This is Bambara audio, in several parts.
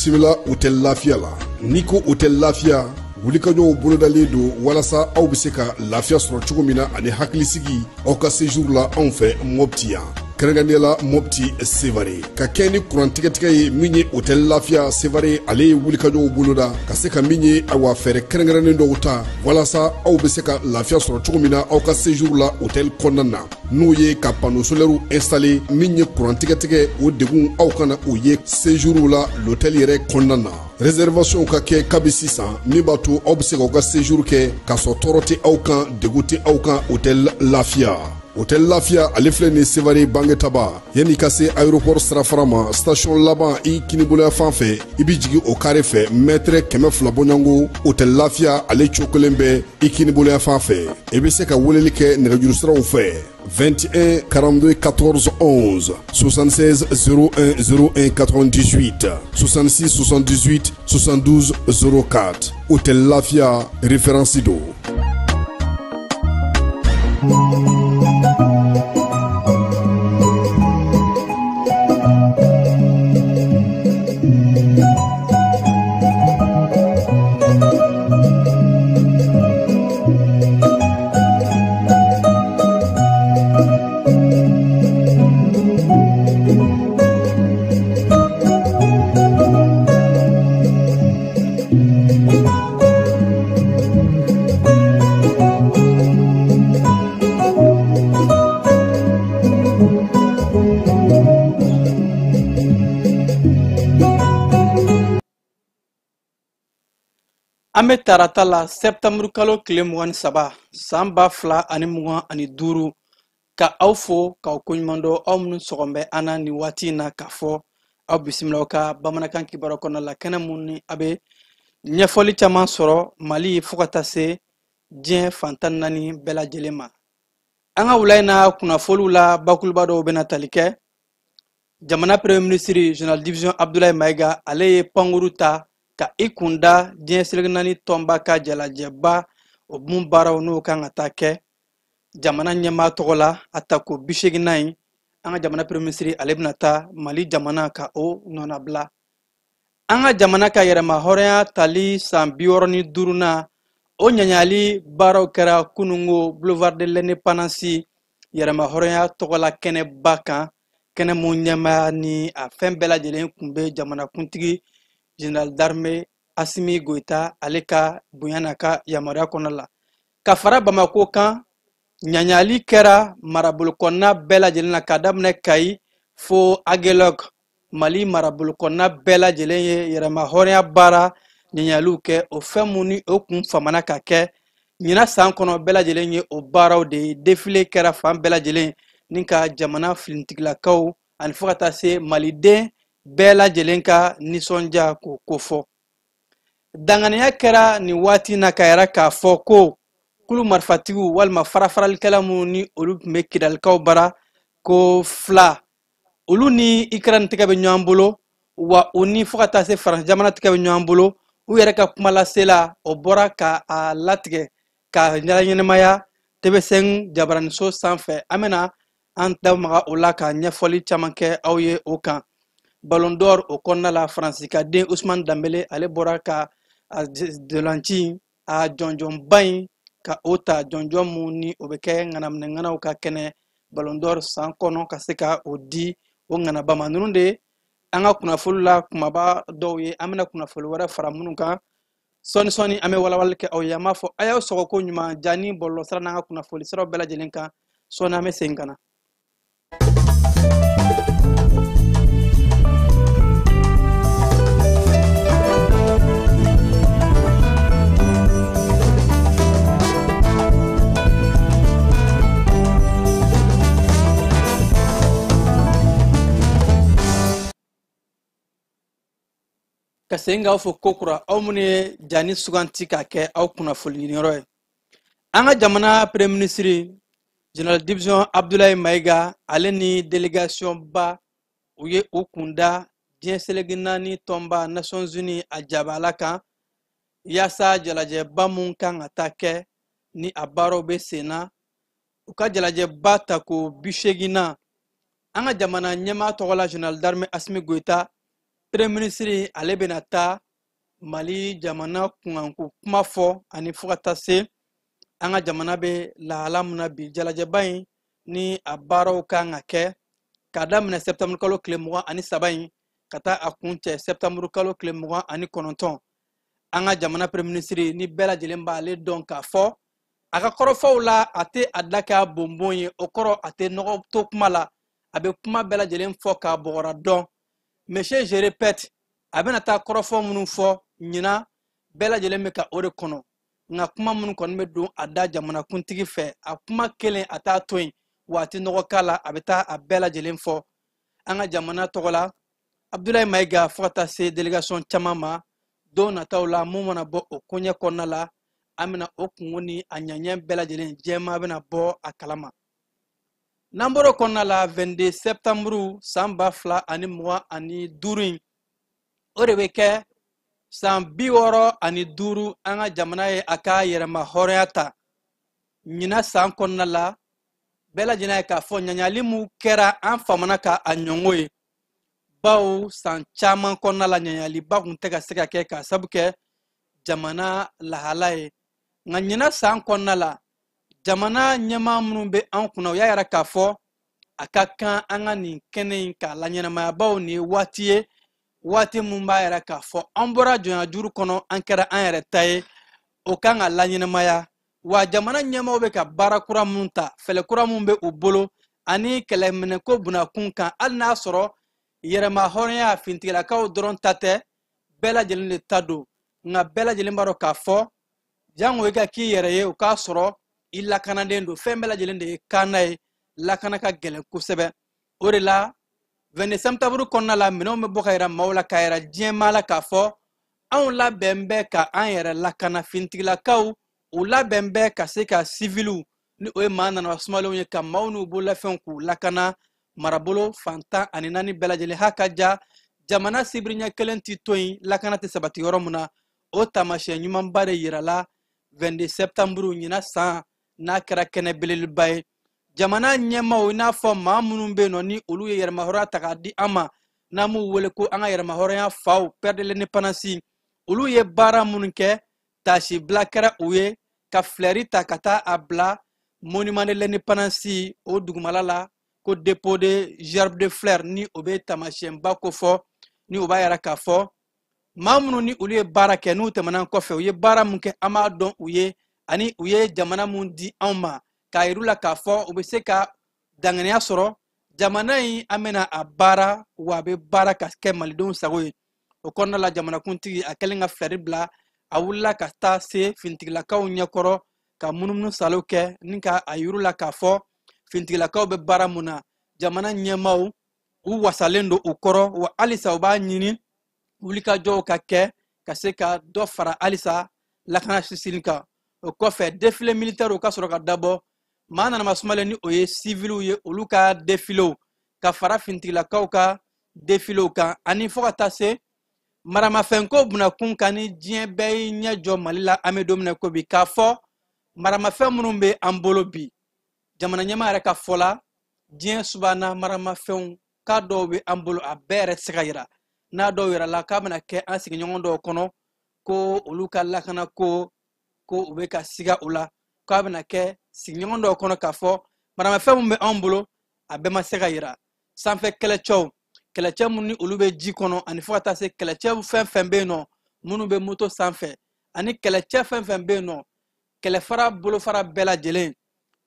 Bisimila Hôtel Lafiya la. N'i ko Hôtel Lafiya, wulikajɔw bolodalen don walasa aw bɛ se ka lafiya sɔrɔ cogo min na ani hakilisigi aw ka séjour la anw fɛ Mopti yan, kɛrɛnkɛrɛnnenya la Mopti Sevare. Ka kɛ ni kuran tigɛtigɛ ye min ye, Hôtel Lafiya Sevare ale ye wulikajɔw boloda ka se ka min ye, awa, fɛɛrɛ kɛrɛnkɛrɛnnen dɔw ta walasa aw bɛ se ka lafiya sɔrɔ cogo min na aw ka séjour la hôtel kɔnɔna na, n'o ye ka panneau solaire installé. Min ye kuran tigɛtigɛ, o degun aw kana o ye séjour la l'hôtel yɛrɛ kɔnɔna na. Réservation ka kɛ kabi sisan, min b'a to aw bɛ se k'aw ka séjour kɛ k'a sɔrɔ tɔɔrɔ tɛ aw kan, degun tɛ aw kan. Hôtel Lafiya, Hôtel Lafiya ale filɛ nin Sevare Bangetaba, yanni ka se aéroport sirafara ma, station laban i kiniboloya fan fɛ, i bɛ jigin o carré fɛ, mètre 200 bɔɲɔgɔnko, Hôtel Lafiya ale cokolen bɛ i kiniboloya fan fɛ. I bɛ se ka weleli kɛ nɛgɛjuru siraw fɛ: 21 42 14 11, 76 01 01 98, 66 78 72 04. Hôtel Lafia, référence do. An bɛ tarata la, sɛptanburu kalo tile 23, san 2025. Ka aw fo k'aw koɲuman dɔn, aw minnu sɔgɔn bɛ an na nin waati in na, k'a fɔ aw bisimila aw ka bamanankan kibaru kɔnɔna la, kɛnɛ mun ni a bɛ ɲɛfɔli caman sɔrɔ Mali fo ka taa se diɲɛ fan 14 bɛɛ lajɛlen ma. An ka wula in na kunnafoniw la, bakuruba dɔw bɛna tali kɛ: jamana premier ministre, général division Abdoulaye Maïga, ale ye pankuru ta ka i kun da diɲɛ seleke naani tɔnba ka jalajɛba o mun baaraw n'o kan ka taa kɛ jamana ɲɛmaa tɔgɔ la. A tako 80nan in, an ka jamana premier ministre ale bɛna taa Mali jamana ka o nɔnabila. An ka jamana ka yɛrɛma hɔrɔnya tali san 65nan, o ɲaɲali baaraw kɛra kunungo Boulevard de l'Indépendance, yɛrɛma hɔrɔnya tɔgɔla kɛnɛba kan, kɛnɛ mun ɲɛmaaya ni a fɛn bɛɛ lajɛlen kun bɛ jamanakuntigi général d'armée Assimi Goïta ale ka bonya n'a ka yamaruya kɔnɔ la. Ka fara Bamako kan, ɲaɲali kɛra marabolo kɔnɔna bɛɛ lajɛlen na, k'a daminɛ Kayi fo Aguelhok. Mali marabolo kɔnɔna bɛɛ lajɛlen ye yɛrɛma hɔrɔnya baara ɲaɲaliw kɛ. O fɛn mun ni o kun famana ka kɛ ɲinan san kɔnɔ bɛɛ lajɛlen ye o baaraw de ye. Défilé kɛra fan bɛɛ lajɛlen ni ka jamana finitigilakaw ani fo ka taa se maliden bɛɛ lajɛlen ka nisɔndiya k'o kofɔ. Danganiya kɛra nin waati na ka yɛrɛ k'a fɔ ko kulu marifatigiw walima farafaralikɛla minnu ni olu tun bɛ Kidalikaw bara ko fila, olu ni Ukraine tɛgɛ bɛ ɲɔgɔn bolo, wa u ni fo ka taa se Faransi jamana tɛgɛ bɛ ɲɔgɔn bolo. U yɛrɛ ka kumalasela o bɔra ka a latigɛ ka ɲɛnamaya TV5 jabaraniso sanfɛ. An bɛna an da maga o la ka ɲɛfɔli caman kɛ aw ye o kan. Ballon d'Or o kɔnɔna la, Faransi ka den Ousmane Dembélé ale bɔra ka a dolanci a jɔnjɔnba in ka o ta, jɔnjɔn mun ni o bɛ kɛ ŋanaminɛ ŋanaw ka kɛnɛ Ballon d'Or san kɔnɔ, ka se ka o di o ŋanaba ma. Ninnu de an ka kunnafoni la kumaba dɔw ye. An bɛna kunnafoni wɛrɛ fara minnu kan sɔɔni sɔɔni, an bɛ walawalali kɛ aw ye. An b'a fɔ a y'aw sɔgɔ ko ɲuman ja ni bɔlɔlɔsira n'an ka kunnafoni siraw bɛɛ lajɛlen kan. Sɔɔni an bɛ segin ka na. Ka segin k'aw fɔ kokura, aw minnu ye jani suganti ka kɛ aw kunnafoni ɲiniyɔrɔ ye. An ka jamana premier ministre, général division Abdoulaye Maïga, ale ni délégation ba u ye u kunda diɲɛ seleke naani tɔnba Nations Unies a jabala kan, yaasa jalajɛba mun kan ka taa kɛ ni a baaraw bɛ sen na, u ka jalajɛba tako 80nan. An ka jamana ɲɛmaa tɔgɔ la, général d'armée Assimi Goïta, Premier ministre ale bɛna taa Mali jamana kunkanko kuma fɔ ani fo ka taa se an ka jamana bɛ lahala min na bi. Jalajɛba in ni a baaraw kan ka kɛ k'a daminɛ septembre kalo tile 23 in ka taa a kuncɛ septembre kalo tile 29. An ka jamana premier ministre ni bɛɛ lajɛlen b'ale dɔn k'a fɔ a ka kɔrɔfɔw la, a tɛ a da kɛ a bonbon ye, o kɔrɔ a tɛ nɔgɔ to kuma la, a bɛ kuma bɛɛ lajɛlen fɔ k'a bɔgɔra dɔn. Monsieur, je répète, a bɛna taa kɔrɔfɔ minnu fɔ ɲinan, bɛɛ lajɛlen bɛ ka o de kɔnɔ. Nka kuma minnu kɔni bɛ don a da jamanakuntigi fɛ, a kuma kelen a t'a to yen, wa a tɛ nɔgɔ k'a la, a bɛ taa a bɛɛ lajɛlen fɔ. An ka jamana tɔgɔ la, Abdoulaye Maïga, fo ka taa se délégation caman ma, don nataw la mun mana bɔ o koɲɛ kɔnɔna la, an bɛna o kungo ni a ɲɛɲɛ bɛɛ lajɛlen jɛman bɛna bɔ a kalama. N'an bɔra o kɔnɔna la, 22 septembre san 2025 in, o de bɛ kɛ san 65 an ka jamana ye a ka yɛrɛma hɔrɔnya ta. Ɲinan san kɔnɔna la, bɛɛ lajɛlen ye k'a fɔ ɲaɲali mun kɛra an famana ka a ɲɔngo ye, bawo san caman kɔnɔna la ɲaɲaliba kun tɛ ka se ka kɛ k'a sabu kɛ jamana lahala ye. Nka ɲinan san kɔnɔna la, jamana ɲɛmaa minnu bɛ an kunna, u y'a yira k'a fɔ a ka kan an ka nin kɛnɛ in k'a laɲɛnamaya, bawo nin ye waati ye, waati mun b'a yira k'a fɔ an bɔra jɔnya juru kɔnɔ, an kɛra an yɛrɛ ta ye, o kan ka laɲɛnamaya. Wa jamana ɲɛmaaw bɛ ka baara kura minnu ta, fɛɛrɛ kura minnu bɛ u bolo ani kɛlɛminɛko bunakun kan, hali n'a sɔrɔ yɛrɛma hɔrɔnya finitigilakaw dɔrɔn ta tɛ, bɛɛ lajɛlen de ta don. Nka bɛɛ lajɛlen b'a dɔn k'a fɔ jango i ka k'i yɛrɛ ye, o k'a sɔrɔ i lakanaden don. Fɛn bɛɛ lajɛlen de ye kaana ye, lakana ka gɛlɛn kosɛbɛ. O de la 22 septembre kɔnɔna la, minɛnw bɛ bɔ ka yira maaw la, k'a yira diɲɛmaa la k'a fɔ anw labɛn bɛ ka an yɛrɛ lakana. Finitigilakaw u labɛn bɛ ka se ka siviliw ni o ye maa nana sumalenw ye, ka maaw n'u bololafɛnw k'u lakana marabolo fan 14 bɛɛ lajɛlen. Ha ka ja jamana sibiriɲɛ kelen ti to yen lakana tɛ sabati yɔrɔ min na, o taamasiyɛn ɲumanba de yirala 22 septembre ɲinan san n'a kɛra kɛnɛ belebeleba ye. Jamana ɲɛmaaw, i n'a fɔ maa minnu bɛ yen nɔ ni olu ye yɛrɛmahɔrɔnya ta k'a di an ma, n'an b'u wele ko an ka yɛrɛmahɔrɔnya faw, père de l'indépendance, olu ye baara minnu kɛ, taasibila kɛra u ye ka filɛri ta ka taa a bila monument de l'indépendance o dugumala la, ko dépôt de gerbe de fleurs, ni o bɛ taamasiyɛnba kofɔ, ni o b'a yira k'a fɔ maa minnu ni olu ye baara kɛ n'u tɛmɛna kɔfɛ, u ye baara mun kɛ an b'a dɔn u ye, ani u ye jamana mun di anw ma, k'a yir'u la k'a fɔ u bɛ se ka danganiya sɔrɔ jamana in, an bɛna a baara, wa a bɛ baara ka kɛ malidenw sago ye. O kɔnɔna la, jamanakuntigi a kɛlen ka filɛri bila, a wulila ka taa se finitigilakaw ɲɛkɔrɔ ka munumunu salo kɛ ni ka a yir'u la k'a fɔ finitigilakaw bɛ baara mun na, jamana ɲɛmaaw u wasalen don u kɔrɔ, wa halisa u b'a ɲini wulikajɔw ka kɛ ka se ka dɔ fara halisa lakana sisili kan. O kɔfɛ, défilé militaire ka sɔrɔ ka dabɔ, maa nana ma sumalen ni o ye civiliw ye, olu ka défiléw ka fara finitigilakaw ka défiléw kan, ani fo ka taa se maramafɛnko bunakun kan ni diɲɛ bɛɛ y'i ɲɛ jɔ Mali la. An bɛ don min na ko bi, k'a fɔ maramafɛn minnu bɛ an bolo bi, jamana ɲɛmaa yɛrɛ ka fɔ la, diɲɛ subahana maramafɛnw k'a dɔw bɛ an bolo, a bɛɛ yɛrɛ tɛ se ka yira. N'a dɔw yɛrɛ la k'a bɛna kɛ an sigiɲɔgɔn dɔw kɔnɔ ko olu ka lakana ko ko u bɛ ka siga u la, k'a bɛna kɛ sigiɲɔgɔn dɔw kɔnɔ k'a fɔ maramafɛn min bɛ anw bolo a bɛɛ ma se ka yira. Sanfɛ kɛlɛcɛw, kɛlɛcɛ minnu ni olu bɛ ji kɔnɔ, ani fo ka taa se kɛlɛcɛ fɛn fɛn bɛ yen nɔ minnu bɛ moto sanfɛ, ani kɛlɛcɛ fɛn fɛn bɛ yen nɔ, kɛlɛfara bolofara bɛɛ lajɛlen,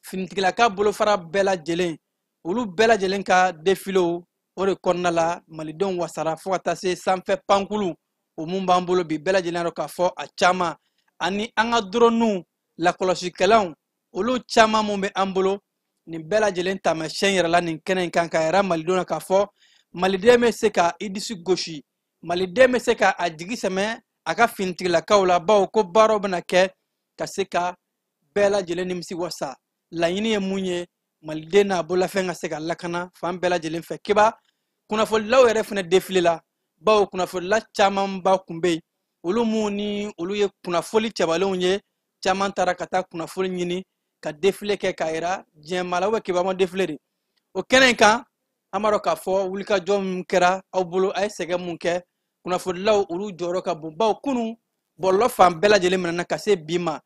finitigilaka bolofara bɛɛ lajɛlen, olu bɛɛ lajɛlen ka defilew o de kɔnɔna la malidenw wasara, fo ka taa se sanfɛ pankulu o mun b'an bolo bi, bɛɛ lajɛlen dɔn k'a fɔ a caman, ani an ka droniw lakɔlɔsikɛlaw olu caman mun bɛ an bolo, nin bɛɛ lajɛlen taamasiyɛn yɛrɛ la nin kɛnɛ in kan k'a yira malidenw na k'a fɔ maliden bɛ se ka i disi gosi, maliden bɛ se ka a jigi sɛmɛ a ka finitigilakaw la, bawo ko baaraw bɛna kɛ ka se ka bɛɛ lajɛlen nimisi wasa. Laɲini ye mun ye, maliden n'a bololafɛn ka se ka lakana fan bɛɛ lajɛlen fɛ. Keba kunnafonidilaw yɛrɛ fana defile la, bawo kunnafonidila camanba kun bɛ yen, olu mun ni olu ye kunnafoli cɛbalenw ye, caman taara ka taa kunnafoni ɲini ka defile kɛ k'a yira diɲɛmaa la, ou bien keba ma defile de. O kɛnɛ in kan, an b'a dɔn k'a fɔ wulikajɔ min kɛra aw bolo, a ye sɛgɛn mun kɛ, Kunnafonidilaw olu jɔyɔrɔ ka bon, bawo kunun bɔlɔlɔ fan bɛɛ lajɛlen minɛna ka se bi ma.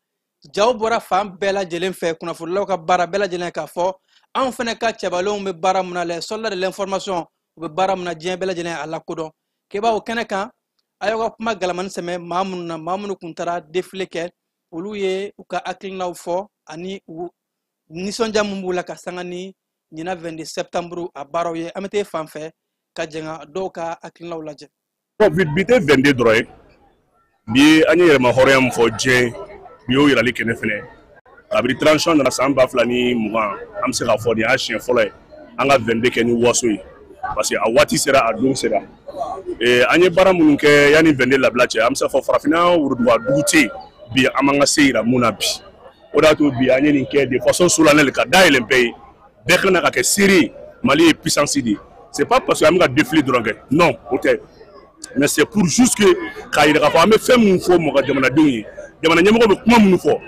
Jaw bɔra fan bɛɛ lajɛlen fɛ, kunnafonidilaw ka baara bɛɛ lajɛlen k'a fɔ anw fana ka cɛbalenw bɛ baara mun na, les soldats de l'information u bɛ baara mun na, diɲɛ bɛɛ lajɛlen a lakodɔn. Keba o kɛnɛ kan, a y'aw ka kuma galamani sɛmɛ maa minnu na, maa minnu kun taara défilé kɛ, olu ye u ka hakilinaw fɔ ani u nisɔndiya mun b'u la ka sanga ni ɲinan 22 septembre a baaraw ye. An bɛ taa fan fɛ ka jɛn ka dɔw ka hakilinaw lajɛ. Bon, bi tɛ 22 dɔrɔn ye. Bi an ye yɛrɛma hɔrɔnya min fɔ diɲɛ, bi y'o yirali kɛnɛ fɛnɛ. Kabini transition nana san 2020, an bɛ se k'a fɔ nin y'a siɲɛ fɔlɔ ye an ka 22 kɛ ni waso ye, parce que a waati sera, a don sera. An ye baara minnu kɛ yanni 22 labila cɛ, an bɛ se k'a fɔ farafinna worodugu dugu tɛ yen bi an m'an ka se yira mun na bi. O de y'a to bi an ye nin kɛ de façon solennelle ka dayɛlɛ bɛɛ ye, bɛɛ ka na ka kɛ seere ye. Mali ye puissance de ye. C'est pas parce que an bɛ ka défilé dɔrɔn kɛ, non, o tɛ, mais c'est pour juste que k'a yira k'a fɔ an bɛ fɛn min fɔ mɔgɔ jamanadenw ye, jamana ɲɛmɔgɔ bɛ kuma minnu fɔ,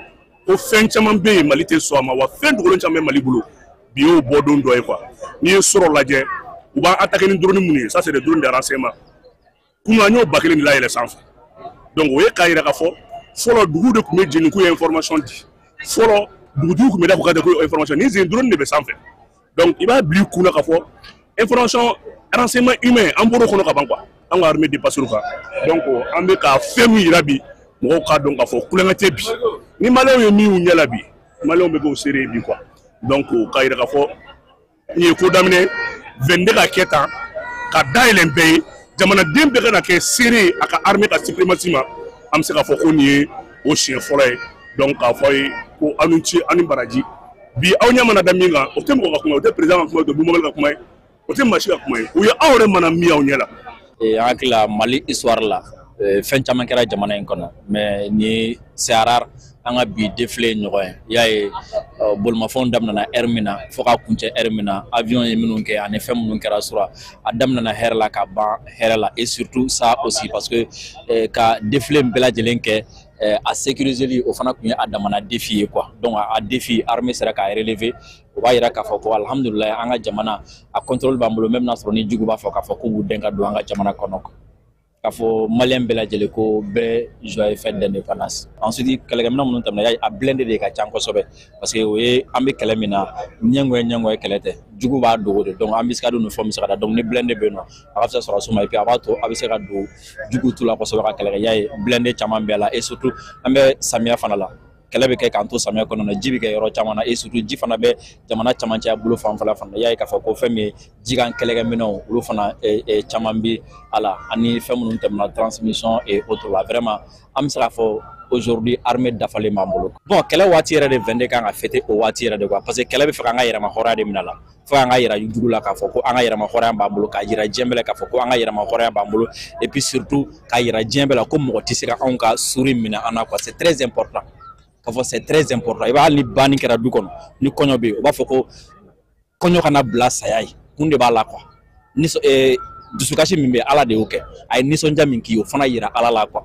ko fɛn caman bɛ yen Mali tɛ sɔn a ma, wa fɛn dogolen caman bɛ Mali bolo bi y'o bɔdon dɔ ye quoi. N'i ye sɔrɔ lajɛ, u b'an attaquer ni drone minnu ye, ça c'est des drones de renseignement. Kunun an y'o 1000 de layɛlɛ sanfɛ. Donc o ye k'a yira k'a fɔ fɔlɔ dugu de tun bɛ jeni k'u ye information di, fɔlɔ dugutigiw tun bɛ da k'u ka ko information, ni zen drone de bɛ sanfɛ. Donc i b'a bila i kunna k'a fɔ information renseignement humain an bɔr'o kɔnɔ ka ban quoi, an ka armée dépassé kan. Donc an bɛ ka fɛn min yira bi, mɔgɔw k'a dɔn k'a fɔ kulonkɛ tɛ bi. Ni maliyɛnw ye min y'u ɲɛ la bi, maliyɛnw bɛ k'o seere ye bi quoi. Donc k'a yira k'a fɔ nin ye ko daminɛ, 22 ka kɛ tan ka dayɛlɛ bɛɛ ye, jamanaden bɛɛ ka na kɛ seere ye a ka armée ka suprématie ma. An bɛ se k'a fɔ ko nin ye o siɲɛ fɔlɔ ye. Donc k'a fɔ a ye ko aw ni ce, aw ni baraji. Bi aw ɲɛ mana da min kan, o tɛ mɔgɔ ka kuma ye, o tɛ président ka kuma ye, o tɛ Bumabel ka kuma ye, o tɛ maa si ka kuma ye, o ye aw yɛrɛ mana min y'aw ɲɛ la. An hakili la Mali histoire la, fɛn caman kɛra jamana in kɔnɔ, mais ni c'est rare an ka bi défilé ɲɔgɔn ye. I y'a ye, bolimafɛnw daminɛna heure min na fo ka kuncɛ heure min na, avion ye minnu kɛ ani fɛn minnu kɛra sura, a daminɛna hɛrɛ la ka ban hɛrɛ la. Et surtout ça aussi, parce que ka défilé bɛɛ lajɛlen kɛ, a sécuriseli o fana tun ye a damana défi ye quoi. Donc a défi armée sera k'a relever, o b'a yira k'a fɔ ko alhamdulilayi an ka jamana a contrôle b'an bolo, même n'a sɔrɔ ni jugu b'a fɔ k'a fɔ k'u b'u dɛn ka don an ka jamana kɔnɔ. K'a fɔ maliyɛn bɛɛ lajɛlen ko bɛɛ joyeux fête d'indépendance. Ensuite kɛlɛkɛminɛn minnu tɛmɛna, y'a a blindé de ka ca kosɛbɛ, parce que o ye an bɛ kɛlɛ min na, ɲɛngoya ɲɛngoya kɛlɛ tɛ, jugu b'a dogo de. Donc embuscade ni fɛnw bɛ se ka da, donc ni blindé bɛ yen nɔ, a ka fisa sɔrɔdasiw ma, et puis a b'a to a bɛ se ka don jugu tu la kosɛbɛ ka kɛlɛ kɛ. Y'a ye blindé caman bɛ a la, et surtout an bɛ samiya fana la, kɛlɛ bɛ kɛ k'an to samiya kɔnɔna na, ji bɛ kɛ yɔrɔ caman na, et surtout ji fana bɛ jamana camancɛ bolo fanfɛla fana. Y'a ye k'a fɔ ko fɛn min ye ji kan kɛlɛkɛminɛnw, olu fana caman bɛ a la, ani fɛn minnu tɛmɛna transmission et autres la. Vraiment an bɛ se k'a fɔ aujourd'hui armée dafalen b'an bolo. Bon, kɛlɛ waati yɛrɛ de 22 kan ka fêter o waati yɛrɛ de quoi, parce que kɛlɛ bɛ fɛ k'an ka yɛrɛma hɔrɔnya de minɛ a la, fo k'an ka yira jugu la k'a fɔ ko an ka yɛrɛma hɔrɔnya b'an bolo, k'a yira diɲɛ bɛɛ la k'a fɔ ko an ka yɛrɛma hɔrɔnya b'an bolo, et puis surtout k'a yira diɲɛ bɛɛ la ko mɔgɔ tɛ se ka anw ka suri minɛ an na quoi. C'est très important k'a fɔ, c'est très important. I b'a hali ni banni kɛra du kɔnɔ, ni kɔɲɔ bɛ yen, u b'a fɔ ko kɔɲɔ kana bila saya ye, kun de b'a la quoi. Ni dusukasi min bɛ, Ala de y'o kɛ, a ye nisɔndiya min k'i ye, o fana yira Ala la quoi.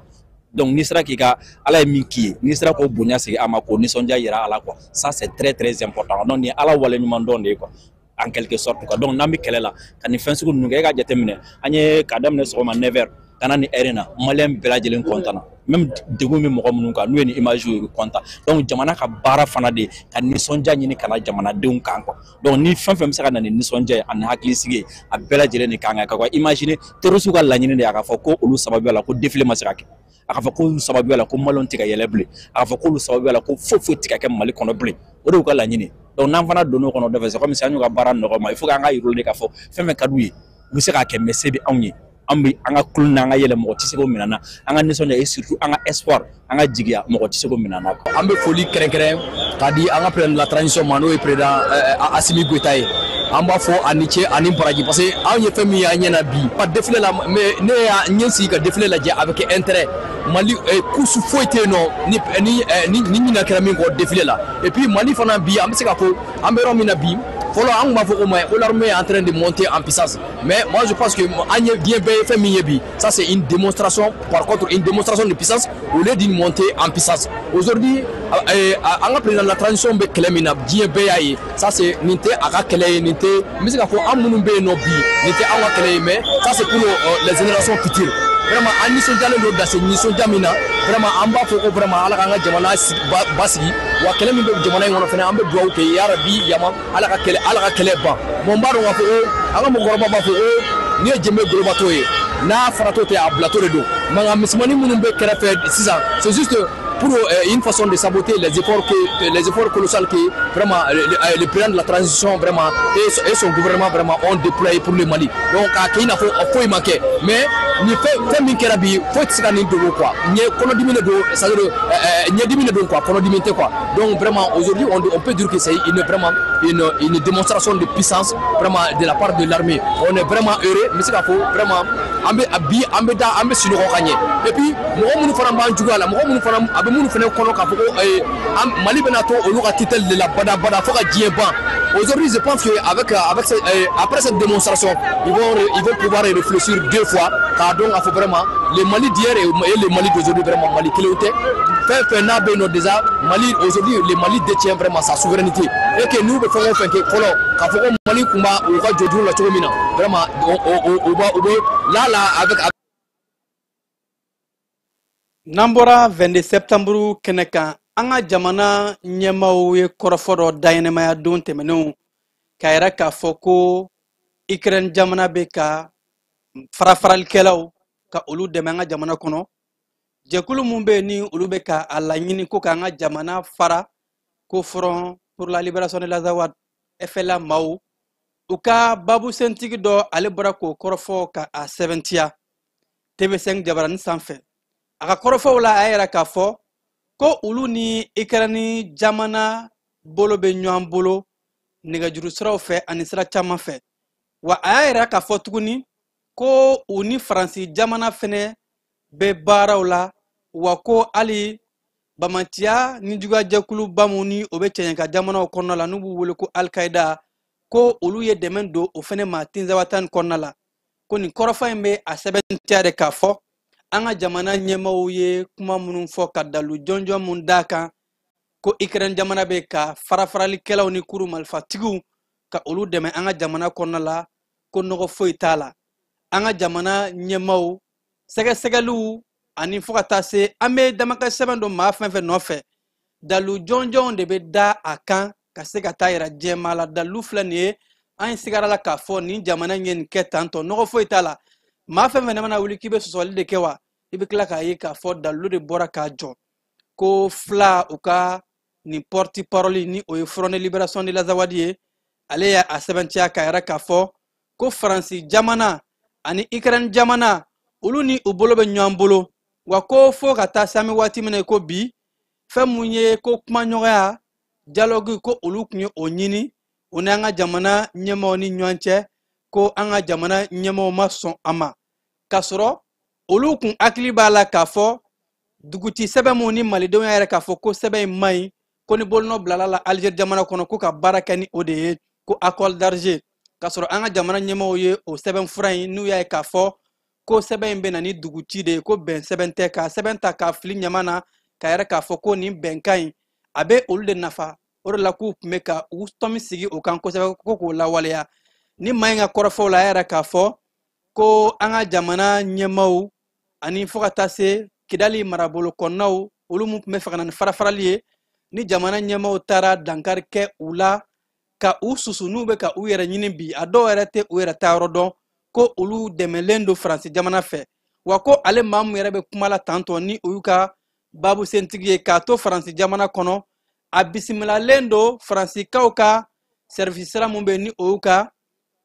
Donc n'i sera k'i ka Ala ye min k'i ye, n'i sera k'o bonya segin a ma, k'o nisɔndiya yira Ala quoi, ça c'est très très important. Donc nin ye Ala waleɲuman dɔn de ye quoi, en quelque sorte quoi. Donc n'an bɛ kɛlɛ la ka nin fɛn sugu ninnu kɛ, e ka jateminɛ, an ye k'a daminɛ sɔgɔma 9 heures ka na ni heure in na, maliyɛn bɛɛ lajɛlen content na, même degun bɛ mɔgɔ minnu kan, n'u ye nin image ye, u bɛ content. Donc jamana ka baara fana de ka nisɔndiya ɲini ka na jamanadenw kan quoi. Donc ni fɛn fɛn bɛ se ka na ni nisɔndiya ye ani hakilisigi ye, a bɛɛ lajɛlen de kan ka kɛ quoi. Imagine terroristes ka laɲini de ye a ka fɔ ko olu sababuya la ko défilé ma se ka kɛ, a ka fɔ k'olu sababuya la ko maliyɛnw tɛ ka yɛlɛ bilen, a ka fɔ k'olu sababuya la ko foyi foyi tɛ ka kɛ Mali kɔnɔ bilen, o de y'u ka laɲini. Donc n'an fana donn'o kɔnɔ dɔfɛ, c'est comme si an y'u ka baara nɔgɔ ma. Il faut k'an ka yir'u la k'a fɔ fɛn fɛn ka d'u ye, u bɛ se k'a kɛ, mais se bɛ anw ye, an bɛ an ka kulon n'an ka yɛlɛ, mɔgɔ tɛ se k'o minɛ an na, an ka nisɔndiya et surtout an ka espoir, an ka jigiya, mɔgɔ tɛ se k'o minɛ an na. An bɛ foli kɛrɛnkɛrɛn k'a di an ka président de la transition ma, n'o ye président Assimi Goïta ye. An b'a fɔ a ni ce ani baraji, parce que anw ye fɛn min ye an ɲɛ na bi ka défilé la, mais ne y'a n ye sigi ka défilé lajɛ avec intérêt. Mali course foyi tɛ yen nɔ ni ɲinɛ kɛra min kɔ défilé la. Et puis Mali fana bi, an bɛ se k'a fɔ an bɛ yɔrɔ min na bi, Fɔlɔ an tun b'a fɔ ko mais ko l'armée est en train de monter en puissance, mais moi je pense que an ye diɲɛ bɛɛ ye fɛn min ye bi, ça c'est une démonstration, par contre une démonstration de puissance au lieu d'une montée en puissance. Aujourd'hui, an ka président de la transition bɛ kɛlɛ min na, diɲɛ bɛɛ y'a ye, ça c'est nin tɛ a ka kɛlɛ ye, nin tɛ n bɛ se k'a fɔ an minnu bɛ yen nɔ bi, nin tɛ anw ka kɛlɛ ye, mais ça c'est pour les générations futures. Vraiment an nisɔndiyalen don dans nisɔndiya min na, vraiment an b'a fɔ ko vraiment Ala k'an ka jamana basigi, wa kɛlɛ min bɛ jamana in kɔnɔ fɛnɛ, an bɛ dugawu kɛ yarabi yama Ala ka kɛlɛ ban. Bon, n b'a dɔn k'a fɔ ko an ka mɔgɔkɔrɔba b'a fɔ ko n'i ye jenbe golobatɔ ye, n'a faratɔ tɛ, a bilatɔ de don. Mankan misɛnmanin minnu bɛ kɛrɛfɛ sisan, c'est juste pour une façon de saboter les efforts colossaux que vraiment le président de la transition vraiment et son gouvernement vraiment ont déployé pour le Mali. Donc k'a kɛ i n'a fɔ foyi ma kɛ, mais ni fɛn min kɛra bi, foyi tɛ se ka nin dogo quoi. Ɲɛ kɔnɔdimi de don, c'est à dire ɲɛdimi de don quoi, kɔnɔdimi tɛ quoi. Donc vraiment aujourd'hui on peut dire que c'est une vraiment une démonstration de puissance vraiment de la part de l'armée. On est vraiment heureux, n bɛ se k'a fɔ vraiment an bɛ bi an bɛ da an bɛ sunɔgɔ ka ɲɛ. Et puis mɔgɔ minnu fana b'an juguya la, mɔgɔ minnu fana a bɛ minnu fana kɔnɔ k'a fɔ ko Mali bɛna to olu ka tutelle de la badabada fo ka diɲɛ ban. Aujourd'hui, je pense que avec avec après cette démonstration, ils vont pouvoir réfléchir deux fois k'a dɔn k'a fɔ vraiment le Mali d'hier et le Mali d'aujourd'hui, vraiment Mali kelenw tɛ. Fɛn fɛn n'a bɛ yen nɔ déjà, Mali aujourd'hui, le Mali détient vraiment sa souveraineté et que n'u bɛ fɛn o fɛn kɛ fɔlɔ k'a fɔ ko Mali tun b'a u ka jɔjuru la cogo min na, vraiment o b'a u bɛ là là avec. N'an bɔra 22 septembre kɛnɛ kan, an ka jamana ɲɛmaaw ye kɔrɔfɔ dɔ daɲɛnɛmaya don tɛmɛnenw k'a yira k'a fɔ ko Ukraine jamana bɛ ka farafaralikɛlaw ka olu dɛmɛ an ka jamana kɔnɔ. Jɛkulu mun bɛ yen ni olu bɛ ka a laɲini ko k'an ka jamana fara, ko Front pour la libération de l'Azawad, FLA maaw, u ka babu sentigi dɔ, ale bɔra k'o kɔrɔfɔ ka a sɛbɛntiya TV5 jabarani sanfɛ. A ka kɔrɔfɔw la, a y'a yira k'a fɔ ko olu ni Ukraine jamana bolo bɛ ɲɔgɔn bolo nɛgɛjuru siraw fɛ ani sira caman fɛ. Wa a y'a yira k'a fɔ tuguni ko u ni Faransi jamana fɛnɛ bɛ baaraw la, wa ko hali bamanciya ni juguyajɛkuluba mun ni o bɛ cɛɲɛka jamanaw kɔnɔna la, n'u b'u wele ko Alikaida, ko olu ye dɛmɛ don o fɛnɛ ma Tinzawatani kɔnɔna la. Ko nin kɔrɔfɔ in bɛ a sɛbɛntiya de k'a fɔ an ka jamana ɲɛmaaw ye kuma minnu fɔ ka dalu jɔnjɔn mun d'a kan ko Ukraine jamana bɛ ka farafaralikɛlaw ni kuru marifatigiw ka olu dɛmɛ an ka jamana kɔnɔna la, ko nɔgɔ foyi t'a la. An ka jamana ɲɛmaaw sɛgɛsɛgɛliw ani fo ka taa se an bɛ damakɛ sɛbɛn dɔ maa fɛn fɛn nɔfɛ, dalu jɔnjɔnw de bɛ da a kan ka se ka taa yira jɛmaa la. Dalu filɛ nin ye, an sigara la k'a fɔ nin jamana in ye nin kɛ tantɔ, nɔgɔ foyi t'a la. Maa fɛn fɛn mana wuli k'i bɛ sɔsɔli de kɛ, wa i bɛ tila k'a ye k'a fɔ dalu de bɔra k'a jɔ. Ko fila u ka nin porte parole ni o ye Front de libération de l'Azawad ye, ale y'a sɛbɛntiya k'a yira k'a fɔ ko Faransi jamana ani Ukraine jamana, olu ni u bolo bɛ ɲɔgɔn bolo, wa ko fo ka taa se an bɛ waati min na ko bi, fɛn mun ye ko kumaɲɔgɔnya, dialogue, ko olu tun ye o ɲini o ni an ka jamana ɲɛmaaw ni ɲɔgɔn cɛ, ko an ka jamana ɲɛmaaw ma sɔn a ma, k'a sɔrɔ olu kun hakili b'a la k'a fɔ duguti sɛbɛn mun ni malidenw y'a yɛrɛ k'a fɔ ko sɛbɛn in man ɲi, ko ni bolonɔ bilala la Algérie jamana kɔnɔ ko ka baara kɛ ni o de ye, ko accord d'Alger, k'a sɔrɔ an ka jamana ɲɛmaaw ye o sɛbɛn fura in n'u y'a ye k'a fɔ ko sɛbɛn in bɛ na ni duguci de ye, ko bɛn sɛbɛn tɛ, k'a sɛbɛn ta k'a fili ɲama na, k'a yɛrɛ k'a fɔ ko nin bɛnkan in a bɛ olu de nafa. O de la k'u tun bɛ ka u tɔmi sigi o kan kosɛbɛ ko k'o lawaleya. Ni maa in ka kɔrɔfɔw la, a yɛrɛ k'a fɔ ko an ka jamana ɲɛmaaw ani fo ka taa se Kidali marabolo kɔnɔnaw, olu mun tun bɛ fɛ ka na ni farafarali ye, ni jamana ɲɛmaaw taara dankari kɛ u la ka u susu, n'u bɛ ka u yɛrɛ ɲini bi, a dɔw yɛrɛ tɛ u yɛrɛ taayɔrɔ dɔn, ko olu dɛmɛlen don Faransi jamana fɛ. Wa ko ale maa mun yɛrɛ bɛ kuma la tantɔ ni o y'u ka baabu sentigi ye k'a to Faransi jamana kɔnɔ, a bisimilalen don Faransikaw ka service sira mun bɛ ni o y'u ka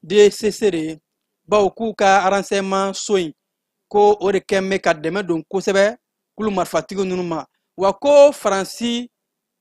DCC de ye, bawo k'u ka renseignement so in, ko o de kɛn bɛ ka dɛmɛ don kosɛbɛ kulu marifatigiw ninnu ma. Wa ko Faransi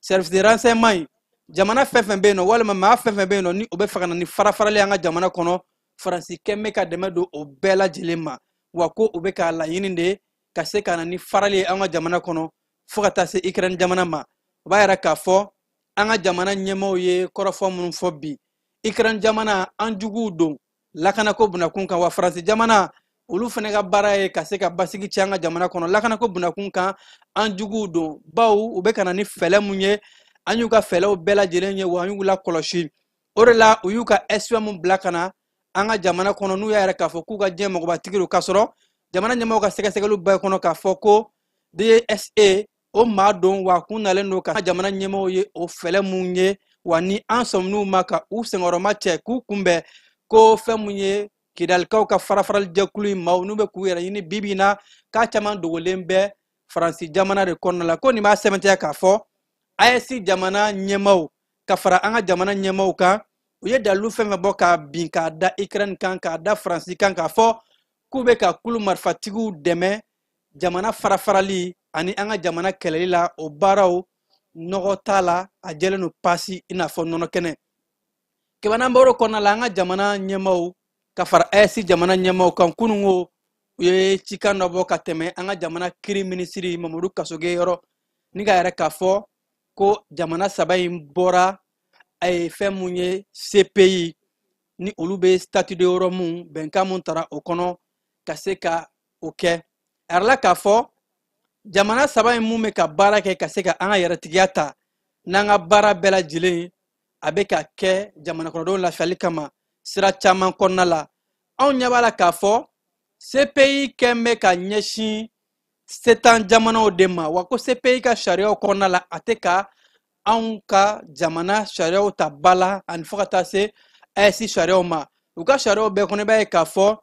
service de renseignement in, jamana fɛn fɛn bɛ yen nɔ walima maa fɛn fɛn bɛ yen nɔ ni o bɛ fɛ ka na ni farafarali an ka jamana kɔnɔ, Faransi kɛn bɛ ka dɛmɛ don o bɛɛ lajɛlen ma. Wa ko u bɛ k'a laɲini de ka se ka na ni farali ye an ka jamana kɔnɔ fo ka taa se Ukraine jamana ma. O b'a yira k'a fɔ an ka jamana ɲɛmaaw ye kɔrɔfɔ minnu fɔ bi. Ukraine jamana an juguw don lakanako bunakun kan, wa Faransi jamana olu fana ka baara ye ka se ka basigi cɛ an ka jamana kɔnɔ lakanako bunakun kan, an juguw don, bawo u bɛ ka na ni fɛɛrɛ mun ye, an y'u ka fɛɛrɛw bɛɛ lajɛlen ye, wa an y'u lakɔlɔsi. O de la u y'u ka espion mun bila ka na an ka jamana kɔnɔ, n'u y'a yɛrɛ k'a fɔ k'u ka diɲɛ mɔgɔbatigi don, k'a sɔrɔ jamana ɲɛmɔgɔw ka sɛgɛsɛgɛliw bɛɛ kɔnɔ k'a fɔ ko DSE o maa don, wa kun nalen don ka jamana ɲɛmɔgɔw ye o fɛɛrɛ mun ye, wa ni an sɔmin'u ma ka u senkɔrɔma cɛ k'u kunbɛn, ko fɛn mun ye Kidalikaw ka farafarali jɛkulu in maaw n'u bɛ k'u yɛrɛ ɲini bi bi in na, k'a caman dogolen bɛ Faransi jamana de kɔnɔna la. Ko nin b'a sɛbɛntiya k'a fɔ AES jamana ɲɛmaaw ka fara an ka jamana ɲɛmaaw kan, u ye dalilu fɛn fɛn bɔ k'a bin k'a da Ukraine kan, k'a da Faransi kan, k'a fɔ k'u bɛ ka kulu marifatigiw dɛmɛ jamana farafarali ani an ka jamana kɛlɛli la, o baaraw nɔgɔ t'a la, a jɛlen don pasi i n'a fɔ nɔnɔ kɛnɛ. Kɛmɛnan baro kɔnɔna la, an ka jamana ɲɛmaaw ka fara AES jamana ɲɛmaaw kan, kununko u ye cikan dɔ bɔ ka tɛmɛ an ka jamana kiri minisiri Mamadu Kasoge yɔrɔ, ni k'a yɛrɛ k'a fɔ ko jamana saba in bɔra a ye fɛn mun ye CPI ni olu bɛ statut de Rome bɛnkan mun tara o kɔnɔ ka se ka o kɛ. A yɛrɛ la k'a fɔ jamana saba in mun bɛ ka baara kɛ ka se ka an ka yɛrɛtigiya ta n'an ka baara bɛɛ lajɛlen a bɛ ka kɛ jamana kɔnɔdenw lafiyali kama sira caman kɔnɔna la. Anw ɲɛ b'a la k'a fɔ CPI kɛn bɛ ka ɲɛsin setan jamanaw de ma, wa ko CPI ka sariyaw kɔnɔna la a tɛ ka anw ka jamana sariyaw ta ba la, ani fo ka taa se AES sariyaw ma. U ka sariyaw bɛɛ kɔnɔ, i b'a ye k'a fɔ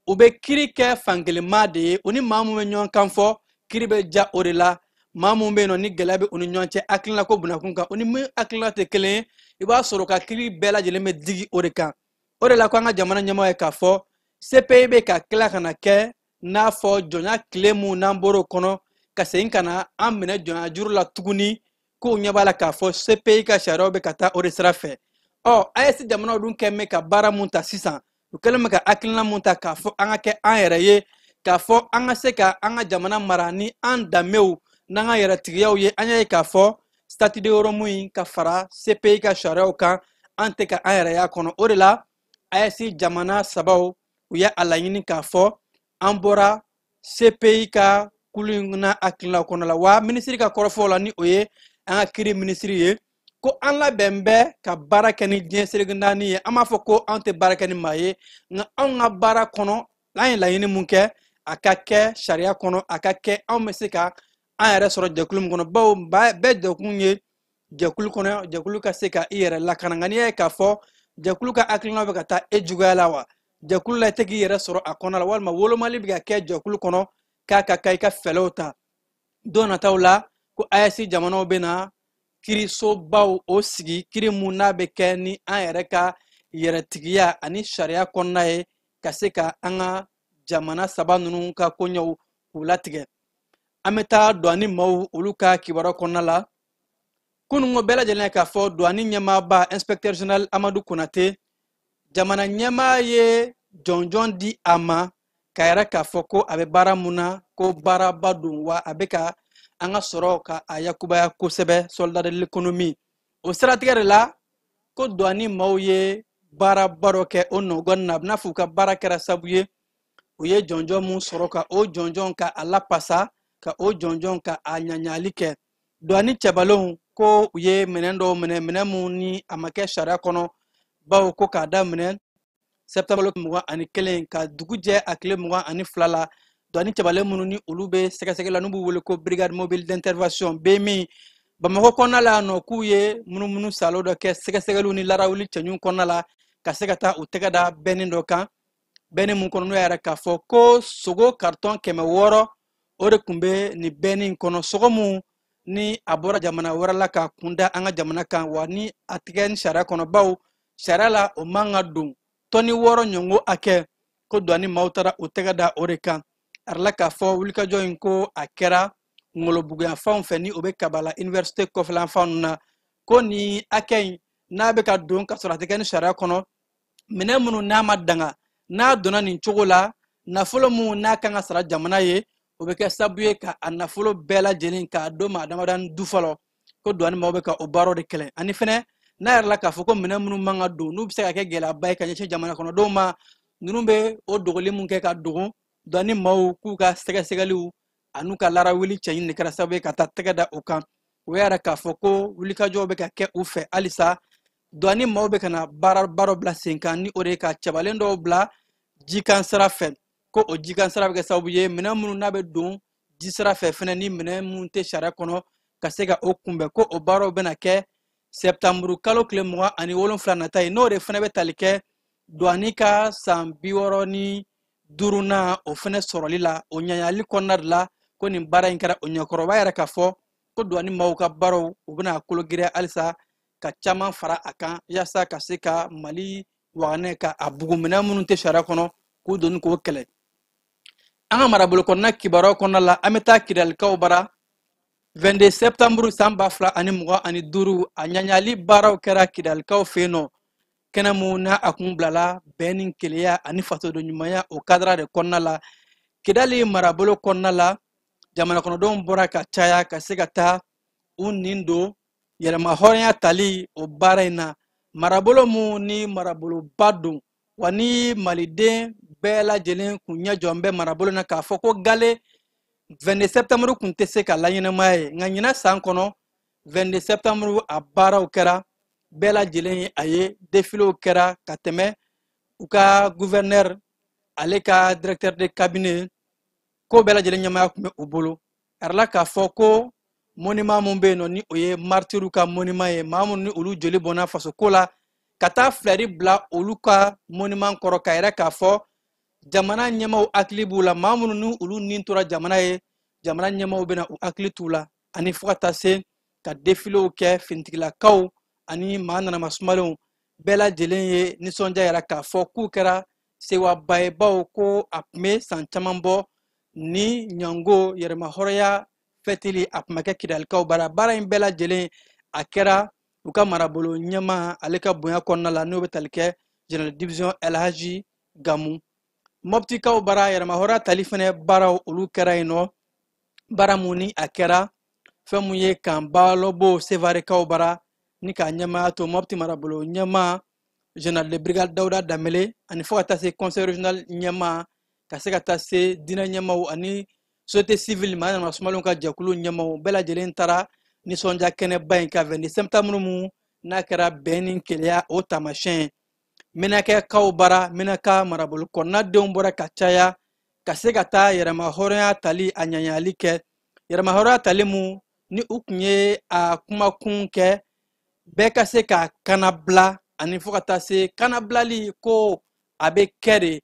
u bɛ kiiri kɛ fankelenma de ye, u ni maa mun bɛ ɲɔgɔn kan fɔ kiiri bɛ ja o de la. Maa mun bɛ yen nɔ ni gɛlɛya bɛ u ni ɲɔgɔn cɛ hakilina ko bunakun kan, u ni min hakilina tɛ kelen ye, i b'a sɔrɔ ka kiiri bɛɛ lajɛlen bɛ digi o de kan. O de la ko an ka jamana ɲɛmɔgɔ ye k'a fɔ CPI bɛ ka tila ka na kɛ n'a fɔ jɔnya tile mun n'an bɔr'o kɔnɔ ka segin ka na an minɛ jɔnya juru la tuguni, k'u ɲɛ b'a la k'a fɔ CPI ka sariyaw bɛ ka taa o de sira fɛ. Ɔ AES jamanaw dun kɛlen bɛ ka baara mun ta sisan, u kɛlen bɛ ka hakilina mun ta k'a fɔ an ka kɛ an yɛrɛ ye, k'a fɔ an ka se ka an ka jamana mara ni an danbew n'an ka yɛrɛtigiyaw ye. An y'a ye k'a fɔ statut de Rome in ka fara CPI ka sariyaw kan, an tɛ ka an yɛrɛ y'a kɔnɔ. O de la AES jamana sabaw u ye a laɲini k'a fɔ an bɔra CPI ka kulu in na hakilinaw kɔnɔ la. Wa minisiri ka kɔrɔfɔw la, ni o ye an ka kiiri minisiri ye, ko an labɛn bɛ ka baara kɛ ni diɲɛ seleke naani ye. An b'a fɔ ko an tɛ baara kɛ ni maa ye, nka anw ka baara kɔnɔ n'an ye laɲini mun kɛ a ka kɛ sariya kɔnɔ, a ka kɛ anw bɛ se ka an yɛrɛ sɔrɔ jɛkulu min kɔnɔ, bawo bɛɛ jɛkun ye jɛkulu kɔnɔ, jɛkulu ka se ka i yɛrɛ lakana. Nka n'i y'a ye k'a fɔ jɛkulu ka hakilina bɛ ka taa e juguya la, wa jɛkulu la i tɛ k'i yɛrɛ sɔrɔ a kɔnɔ la, walima wolomali bɛ ka kɛ jɛkulu kɔnɔ k'a ka kan i ka fɛɛrɛw ta don nataw la, ko AES jamanaw bɛ na kiirisobaw o sigi, kiiri mun n'a bɛ kɛ ni an yɛrɛ ka yɛrɛtigiya ani sariya kɔnɔna ye, ka se ka an ka jamana saba ninnu ka koɲɛw k'u latigɛ. An bɛ taa douane maaw olu ka kibaruya kɔnɔna la. Kununko bɛɛ lajɛlen k'a fɔ douane ɲɛmaaba inspecteur général Amadu Konate, jamana ɲɛmaa ye jɔnjɔn di a ma k'a yɛrɛ k'a fɔ ko a bɛ baara mun na, ko baaraba don, wa a bɛ ka an ka sɔrɔ ka a yakubaya kosɛbɛ, soldat de l'économie. O siratigɛ de la ko douane maaw ye baaraba dɔ kɛ o nɔgɔn na, a bɛna fɔ u ka baara kɛra sabu ye u ye jɔnjɔn mun sɔrɔ ka o jɔnjɔn ka a lapasa, ka o jɔnjɔn ka a ɲaɲali kɛ. Douane cɛbalenw ko u ye minɛn dɔw minɛ, minɛn mun ni a ma kɛ sariya kɔnɔ, bawo ko k'a daminɛ septembre 21 ka dugu jɛ a tile 22 la, douane cɛbalen minnu ni olu bɛ sɛgɛsɛgɛ la, n'u b'u wele ko brigade mobile d'intervention BMI, Bamakɔ kɔnɔna la yan nɔ, k'u ye munumunu salo dɔ kɛ sɛgɛsɛgɛliw ni larawuli cɛɲuw kɔnɔna la, ka se ka taa u tɛgɛ da bɛnni dɔ kan, bɛnni mun kɔnɔ n'o y'a yɛrɛ k'a fɔ ko sogo carton 600 o de tun bɛ nin bɛnni in kɔnɔ, sogo mun ni a bɔra jamana wɛrɛ la ka kun da an ka jamana kan, wa ni a tigɛ ni sariya kɔnɔ, bawo sariya la o man ka don tɔni 6 ɲɔgɔn hakɛ, ko douane maaw taara u tɛgɛ da o de kan. A yɛrɛ la k'a fɔ wulikajɔ in ko a kɛra ngolobuguyanfanw fɛ, ni o bɛ Kabala université kɔfɛlanfan ninnu na, ko nin hakɛ in n'a bɛ ka don ka sɔrɔ a tɛ kɛ ni sariya kɔnɔ, minɛn minnu n'a ma danga, n'a donna nin cogo la, nafolo mun n'a kan ka sara jamana ye, o bɛ kɛ sababu ye ka a nafolo bɛɛ lajɛlen k'a d'o ma adamadenya du fɔlɔ, ko douane maaw bɛ ka o baaraw de kɛlɛ. Ani fɛnɛ N'a yɛrɛ la k'a fɔ ko minɛn minnu man ka don, n'u bɛ se ka kɛ gɛlɛyaba ye ka ɲɛsin jamana kɔnɔdenw ma, ninnu bɛ o dogoli mun kɛ ka dogo douane maaw k'u ka sɛgɛsɛgɛliw an'u ka larawuli cɛɲini de kɛra sababu ye ka taa tɛgɛ da o kan. O y'a yira k'a fɔ ko wulikajɔw bɛ ka kɛ u fɛ halisa. Douane maaw bɛ ka na baara bila sen kan, ni o de ye ka cɛbalen dɔw bila jikan sira fɛ, ko o jikan sira bɛ kɛ sababu ye minɛn minnu n'a bɛ don ji sira fɛ fɛnɛ, ni minɛn minnu tɛ sariya kɔnɔ, ka se ka o kunbɛn. Ko o baaraw bɛna kɛ sɛptanburu kalo tile 27 nata ye, n'o de fɛnɛ bɛ tali kɛ douane ka san 65nan o fɛnɛ sɔrɔli la. O ɲaɲali kɔnɔna de la ko nin baara in kɛra o ɲɛkɔrɔ. O b'a yira k'a fɔ ko douane maaw ka baaraw u bɛna kolo giriya halisa ka caman fara a kan, yaasa ka se ka Mali waganɛ ka a bugu minɛn minnu tɛ sariya kɔnɔ k'u doni k'o kɛlɛ. An ka marabolo kɔnɔna kibaruyaw kɔnɔna la, an bɛ taa Kidalikaw bara. 22 septembre san 2025, a ɲaɲali baaraw kɛra Kidalikaw fɛ yen nɔ, kɛnɛ mun n'a a kun bilala bɛn ni kelenya ani fasoden ɲumanya o kadara de kɔnɔna la. Kidali marabolo kɔnɔna la, jamana kɔnɔdenw bɔra ka caya ka se ka taa u nin don yɛrɛma hɔrɔnya tali o baara in na. Marabolo mun ni maraboloba don, wa ni maliden bɛɛ lajɛlen kun ɲɛ jɔn bɛ marabolo na k'a fɔ ko gale 22 septembre kun tɛ se ka laɲɛnamaya ye. Nka ɲinan san kɔnɔ 22 septembre a baaraw kɛra, bɛɛ lajɛlen ye a ye, défilew kɛra ka tɛmɛ u ka gouverneur ale ka directeur de cabinet, ko bɛɛ lajɛlen ɲɛmaaya tun bɛ u bolo. A yirala k'a fɔ ko monument mun bɛ yen nɔ, ni o ye martyrs ka monument ye, maa minnu ni olu joli bɔnna faso ko la, ka taa fleur bila olu ka monument kɔrɔ, k'a yira k'a fɔ jamana ɲɛmaaw hakili b'u la, maa minnu ni olu nin tora jamana ye, jamana ɲɛmaaw bɛna u hakili t'u la. Ani fo ka taa se ka défilew kɛ, finitigilakaw ani maa nanama sumalenw bɛɛ lajɛlen ye nisɔndiya yira k'a fɔ k'u kɛra sewaba ye, bawo ko a tun bɛ san caman bɔ ni ɲango yɛrɛma hɔrɔnya fɛtili a tun ma kɛ Kidalikaw bara. Baara in bɛɛ lajɛlen a kɛra u ka marabolo ɲɛmaa ale ka bonya kɔnɔna la, n'o bɛ tali kɛ général division Elhaji Gamu. Mɔptikaw bara, yɛrɛma hɔrɔnya tali fɛnɛ baaraw olu kɛra yen nɔ, baara mun ni a kɛra fɛn mun ye kan Balɔbo Sevarekaw bara, ni k'a ɲɛmaaya to Mɔpti marabolo ɲɛmaa général de brigade Dawuda Danbele, ani fo ka taa se conseil régional ɲɛmaa, ka se ka taa se diinɛ ɲɛmaaw ani société civile maa nana sumalenw ka jɛkulu ɲɛmaaw bɛɛ lajɛlen taara nisɔndiya kɛnɛba in kan 22 septembre mun n'a kɛra bɛn ni kelenya o taamasiyɛn ye. Menakɛkaw bara, Menaka marabolo kɔnɔnadenw bɔra ka caya ka se ka taa yɛrɛma hɔrɔnya tali a ɲaɲali kɛ. Yɛrɛma hɔrɔnya tali mun ni u tun ye a kumakun kɛ bɛɛ ka se ka kanabila, ani fo ka taa se kanabilali ko a bɛ kɛ de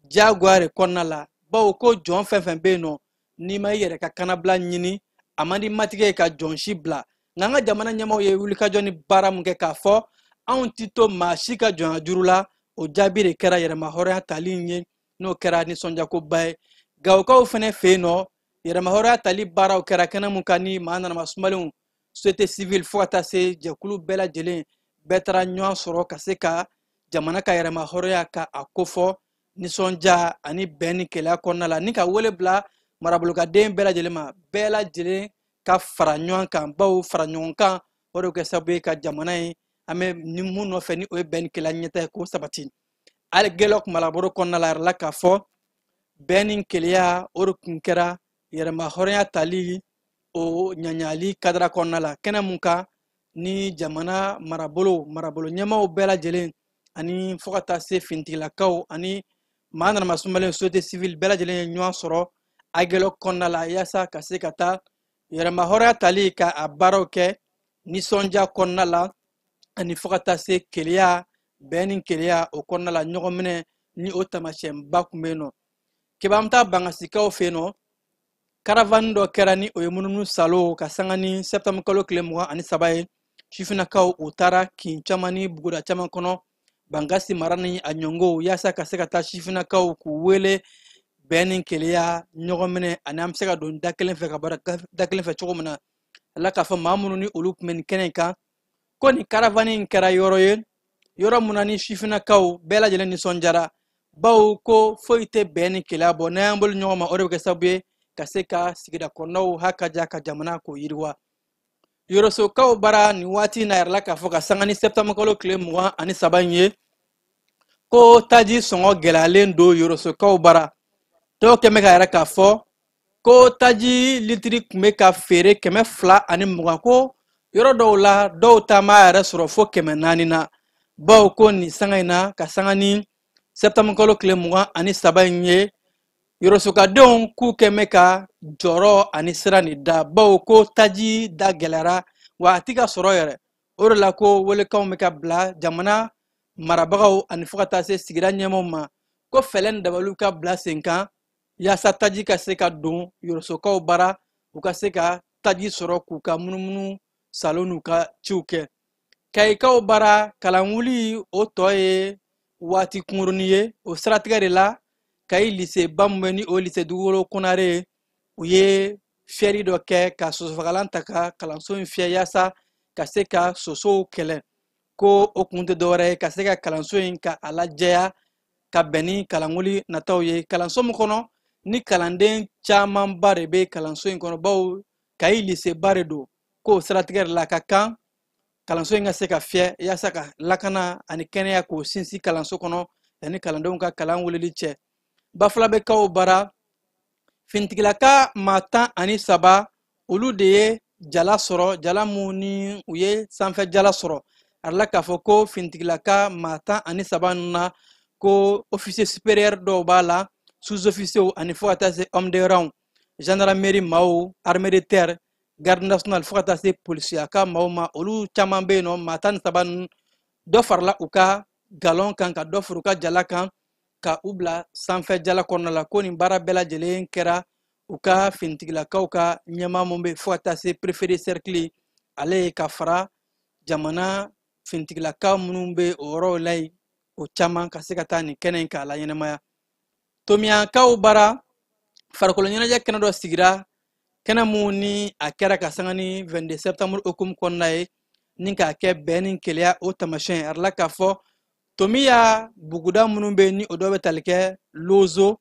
diyagoya de kɔnɔna la, bawo ko jɔn fɛn fɛn bɛ yen nɔ, n'i ma i yɛrɛ ka kanabila ɲini, a man di matigɛ ye ka jɔn si bila. Nka an ka jamana ɲɛmaaw ye wulikajɔ ni baara mun kɛ k'a fɔ anw ti to maa si ka jɔnya juru la, o jaabi de kɛra yɛrɛma hɔrɔnya tali in ye, n'o kɛra nisɔndiyakoba ye. Gawokaw fɛnɛ fɛ yen nɔ, yɛrɛma hɔrɔnya tali baaraw kɛra kɛnɛ mun kan ni maa nanama sumalenw, société civile fo ka taa se jɛkulu bɛɛ lajɛlen bɛɛ taara ɲɔgɔn sɔrɔ ka se ka jamana ka yɛrɛma hɔrɔnya ka a kofɔ nisɔndiya ani bɛn ni kelenya kɔnɔna la, ni ka wele bila marabolokaden bɛɛ lajɛlen ma, bɛɛ lajɛlen ka fara ɲɔgɔn kan, bawo fara ɲɔgɔn kan o de bɛ kɛ sababu ye ka jamana in an bɛ ni mun nɔfɛ ni o ye bɛn ni kelenya ɲɛta ye k'o sabati. Hali Gɛlɔk marabolo kɔnɔna la, a yirala k'a fɔ bɛn ni kelenya o de tun kɛra yɛrɛma hɔrɔnya tali o ɲaɲali kadara kɔnɔna la, kɛnɛ mun kan ni jamana marabolo ɲɛmaaw bɛɛ lajɛlen ani fo ka taa se finitigilakaw ani maa nanama sumalen société civile bɛɛ lajɛlen ye ɲɔgɔn sɔrɔ Agɛlɔk kɔnɔna la, yaasa ka se ka taa yɛrɛma hɔrɔnya tali ka a baaraw kɛ nisɔndiya kɔnɔna la, ani fo ka taa se kelenya, bɛn ni kelenya o kɔnɔna la, ɲɔgɔn minɛ ni o taamasiyɛnba tun bɛ yen nɔ. Keba, an bɛ taa Bangasikaw fɛ yen nɔ, caravane dɔ kɛra ni o ye munumunu salo ka sanga ni septembre kalo tile 23 ye. Sifinnakaw u taara kin caman ni buguda caman kɔnɔ Bankasi mara ni a ɲɔngow, yaasa ka se ka taa sifinnakaw k'u wele bɛn ni kelenya, ɲɔgɔn minɛ ani an bɛ se ka don da kelen fɛ ka bɔ da kelen fɛ cogo min na. Ala k'a fɔ maa minnu ni olu tun bɛ nin kɛnɛ in kan ko nin caravane in kɛra yɔrɔ ye, yɔrɔ mun na ni sifinnakaw bɛɛ lajɛlen nisɔndiyara, bawo ko foyi tɛ bɛn ni kelenya bɔ, n'an y'an bolo ɲɔgɔn ma o de bɛ kɛ sababu ye ka se ka sigida kɔnɔnaw hakaja ka jamana k'o yiriwa. Yorosokaw bara nin waati in na yɛrɛ la k'a fɔ ka sanga ni septembre kalo tile 23 in ye, ko taji sɔngɔ gɛlɛyalen don Yorosokaw bara. Dɔw kɛn bɛ ka yɛrɛ k'a fɔ ko taji litiri tun bɛ ka feere 220, ko yɔrɔ dɔw la dɔw ta m'a yɛrɛ sɔrɔ fo 400 na, bawo ko nin sanga in na ka sanga ni septembre kalo tile 23 in ye, Yorosokadenw k'u kɛn bɛ ka jɔrɔ ani sira nin da, bawo ko taji da gɛlɛyara wa a ti ka sɔrɔ yɛrɛ. O de la ko welekanw bɛ ka bila jamana marabagaw ani fo ka taa se sigida ɲɛmaaw ma, ko fɛɛrɛ ni dabaliw ka bila sen kan yaasa taji ka se ka don Yorosokaw bara, u ka se ka taji sɔrɔ k'u ka munumunu salo n'u ka ciw kɛ. Kayikaw bara kalanwuli o tɔ ye waati kunkurunin ye. O siratigɛ de la Kayi lise ba min bɛ ni o lise dugukolo konare ye, u ye fiyɛli dɔ kɛ ka sosofagalan ta ka kalanso in fiyɛ yaasa ka se ka sosow kɛlɛ. Ko o kun tɛ dɔwɛrɛ ye ka se ka kalanso in ka a lajɛya ka bɛn ni kalanwuli nataw ye. Kalanso min kɔnɔ ni kalanden camanba de bɛ kalanso in kɔnɔ, bawo Kayi lise ba de don, k'o siratigɛ de la ka kan kalanso in ka se ka fiyɛ yaasa ka lakana ani kɛnɛya k'o sinsin kalanso kɔnɔ yanni kalandenw ka kalan weleli cɛ. Bafulabɛkaw bara finitigilaka maa 13 olu de ye jala sɔrɔ, jala mun ni u ye sanfɛ jala sɔrɔ. A la k'a fɔ ko finitigilaka maa 13 ninnu na, ko officier supérieur dɔw b'a la, sous-officier ani fo ka taa se homme de rang, gendarmerie maaw, armée de terre, garde nationale fo ka taa se polisiyaka maaw ma, olu caman bɛ yen nɔ. Maa 13 ninnu dɔ farala u ka galon kan ka dɔ fara u ka jala kan ka u bila sanfɛ jala kɔnɔna la. Ko nin baara bɛɛ lajɛlen kɛra u ka finitigilakaw ka ɲɛmaa mun bɛ fo ka taa se préfet de cercle ale ye, ka fara jamana finitigilakaw minnu bɛ o yɔrɔw la yen, o caman ka se ka taa nin kɛnɛ in k'a la ɲɛnamaya. Tomiyakaw bara farikolo ɲɛnajɛ kɛnɛ dɔ sigira, kɛnɛ mun ni a kɛra ka sanga ni 22 septembre hukumu kɔnɔna ye, ni k'a kɛ bɛn ni keleya o taamasiyɛn. A la k'a fɔ Tomiya buguda minnu bɛ ni o dɔw bɛ tali kɛ Lozo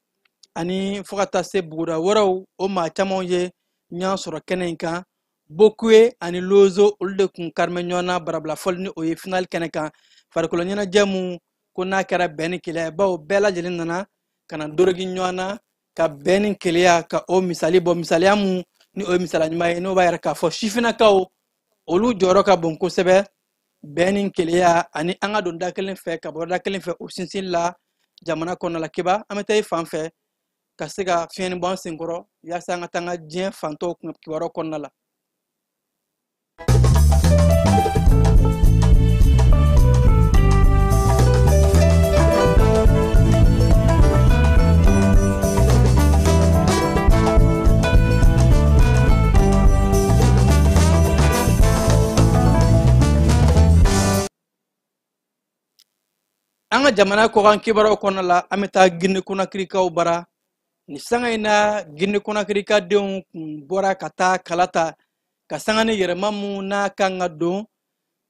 ani fo ka taa se buguda wɛrɛw, o maa camanw ye ɲɔgɔn sɔrɔ kɛnɛ in kan. Bokuwe ani Lozo olu de kun karimɛ ɲɔgɔn na barabila fɔli ni o ye finali kɛnɛ kan. Farikolo ɲɛnajɛ mun ko n'a kɛra bɛn ni keleya ye, bawo bɛɛ lajɛlen nana ka na dorogi ɲɔgɔn na ka bɛn ni keleya ka o misali bɔ, misaliya mun ni o ye misaliya ɲuman ye, n'o b'a yira k'a fɔ sifinnakaw olu jɔyɔrɔ ka bon kosɛbɛ bɛn ni keleya ani an ka don da kelen fɛ ka bɔ da kelen fɛ o sinsin la jamana kɔnɔna la. Keba, an bɛ taa i fan fɛ ka se ka fiɲɛni bɔ an senkɔrɔ yaasa an ka taa an ka diɲɛ fantɔw kibaruyaw kɔnɔna la. An ka jamana kɔkan kibaruyaw kɔnɔna la, an bɛ taa Guinée Conakrykaw bara. Nin sanga in na Guinée Conakrykadenw kun bɔra ka taa kala ta ka sanga ni yɛlɛma mun n'a kan ka don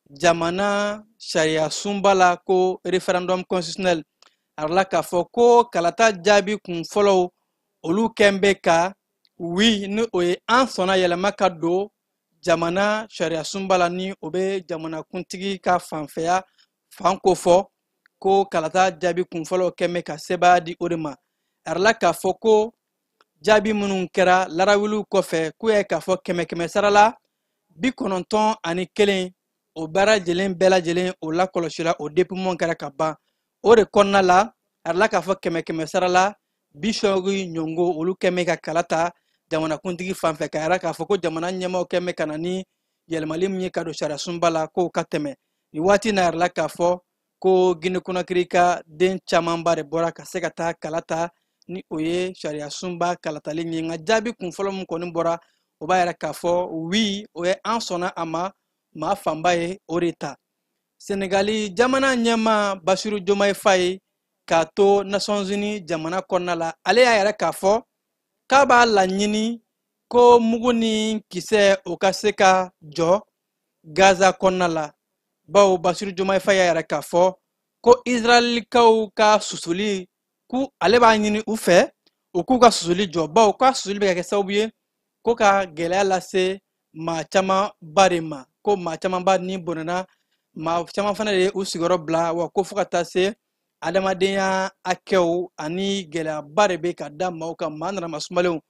jamana sariya sunba la, ko référendum constitutionnel. A la k'a fɔ ko kalata jaabi kun fɔlɔw olu kɛn bɛ ka oui ni o ye an sɔnna yɛlɛma ka don jamana sariya sunba la, ni o bɛ jamanakuntigi ka fanfɛya fan ko fɔ, ko kalata jaabi kun fɔlɔw kɛn bɛ ka sebaaya di o de ma. A la k'a fɔ ko jaabi minnu kɛra larawuliw kɔfɛ, k'u y'a ye k'a fɔ kɛmɛ kɛmɛ sara la 91 o baara lajɛlen bɛɛ lajɛlen o lakɔlɔsira, o dépouillement kɛra ka ban. O de kɔnɔna la, a la k'a fɔ kɛmɛ kɛmɛ sara la 80 ɲɔngo olu kɛn bɛ ka kala ta jamanakuntigi fan fɛ, ka yira k'a fɔ ko jamana ɲɛmaaw kɛn bɛ ka na ni yɛlɛmali min ye ka don sariya sunba la k'o ka tɛmɛ. Nin waati in na, a yirala k'a fɔ ko Guinée Conakry ka den camanba de bɔra ka se ka taa kala ta ni o ye sariya sunba kalatali ye. Nka jaabi kun fɔlɔ min kɔni bɔra, o b'a yira k'a fɔ oui, o ye an sɔnna a ma, maa fanba ye o de ta. Senegali jamana ɲɛmaa Bassirou Diomaye Faye k'a to Nations Unies jamana kɔnɔna la, ale y'a yira k'a fɔ k'a b'a laɲini ko mugu ni kisɛ o ka se ka jɔ Gaza kɔnɔna la, bawo Bassirou Diomaye Faye y'a yira k'a fɔ ko Israɛlikaw ka susuli, k'u ale b'a ɲini u fɛ u k'u ka susuli jɔ, bawo k'a susuli bɛ ka kɛ sababu ye ko ka gɛlɛya lase maa camanba de ma, ko maa camanba ni bɔnɛna, maa caman fana de ye u sigiyɔrɔ bila, wa ko fo ka taa se adamadenya hakɛw ani gɛlɛyaba de bɛ ka da maaw kan, maa nana sumalenw.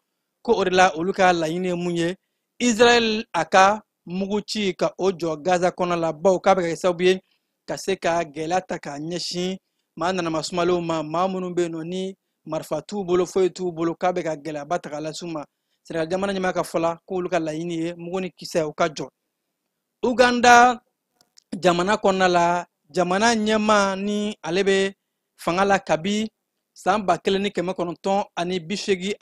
Ko o de la olu ka laɲini ye mun ye? Israel a ka mugu ci ka o jɔ Gaza kɔnɔ la, bawo k'a bɛ ka kɛ sababu ye ka se ka gɛlɛya ta k'a ɲɛsin maa nana sumalenw ma, maa minnu bɛ yen nɔ ni marifa t'u bolo, foyi t'u bolo, k'a bɛ ka gɛlɛyaba ta k'a lase u ma. Senegal jamana ɲɛmaa ka fɔ la k'olu ka laɲini ye mugu ni kisɛ u ka jɔ. Uganda jamana kɔnɔna la, jamana ɲɛmaa ni ale bɛ fanga la kabi san 1986,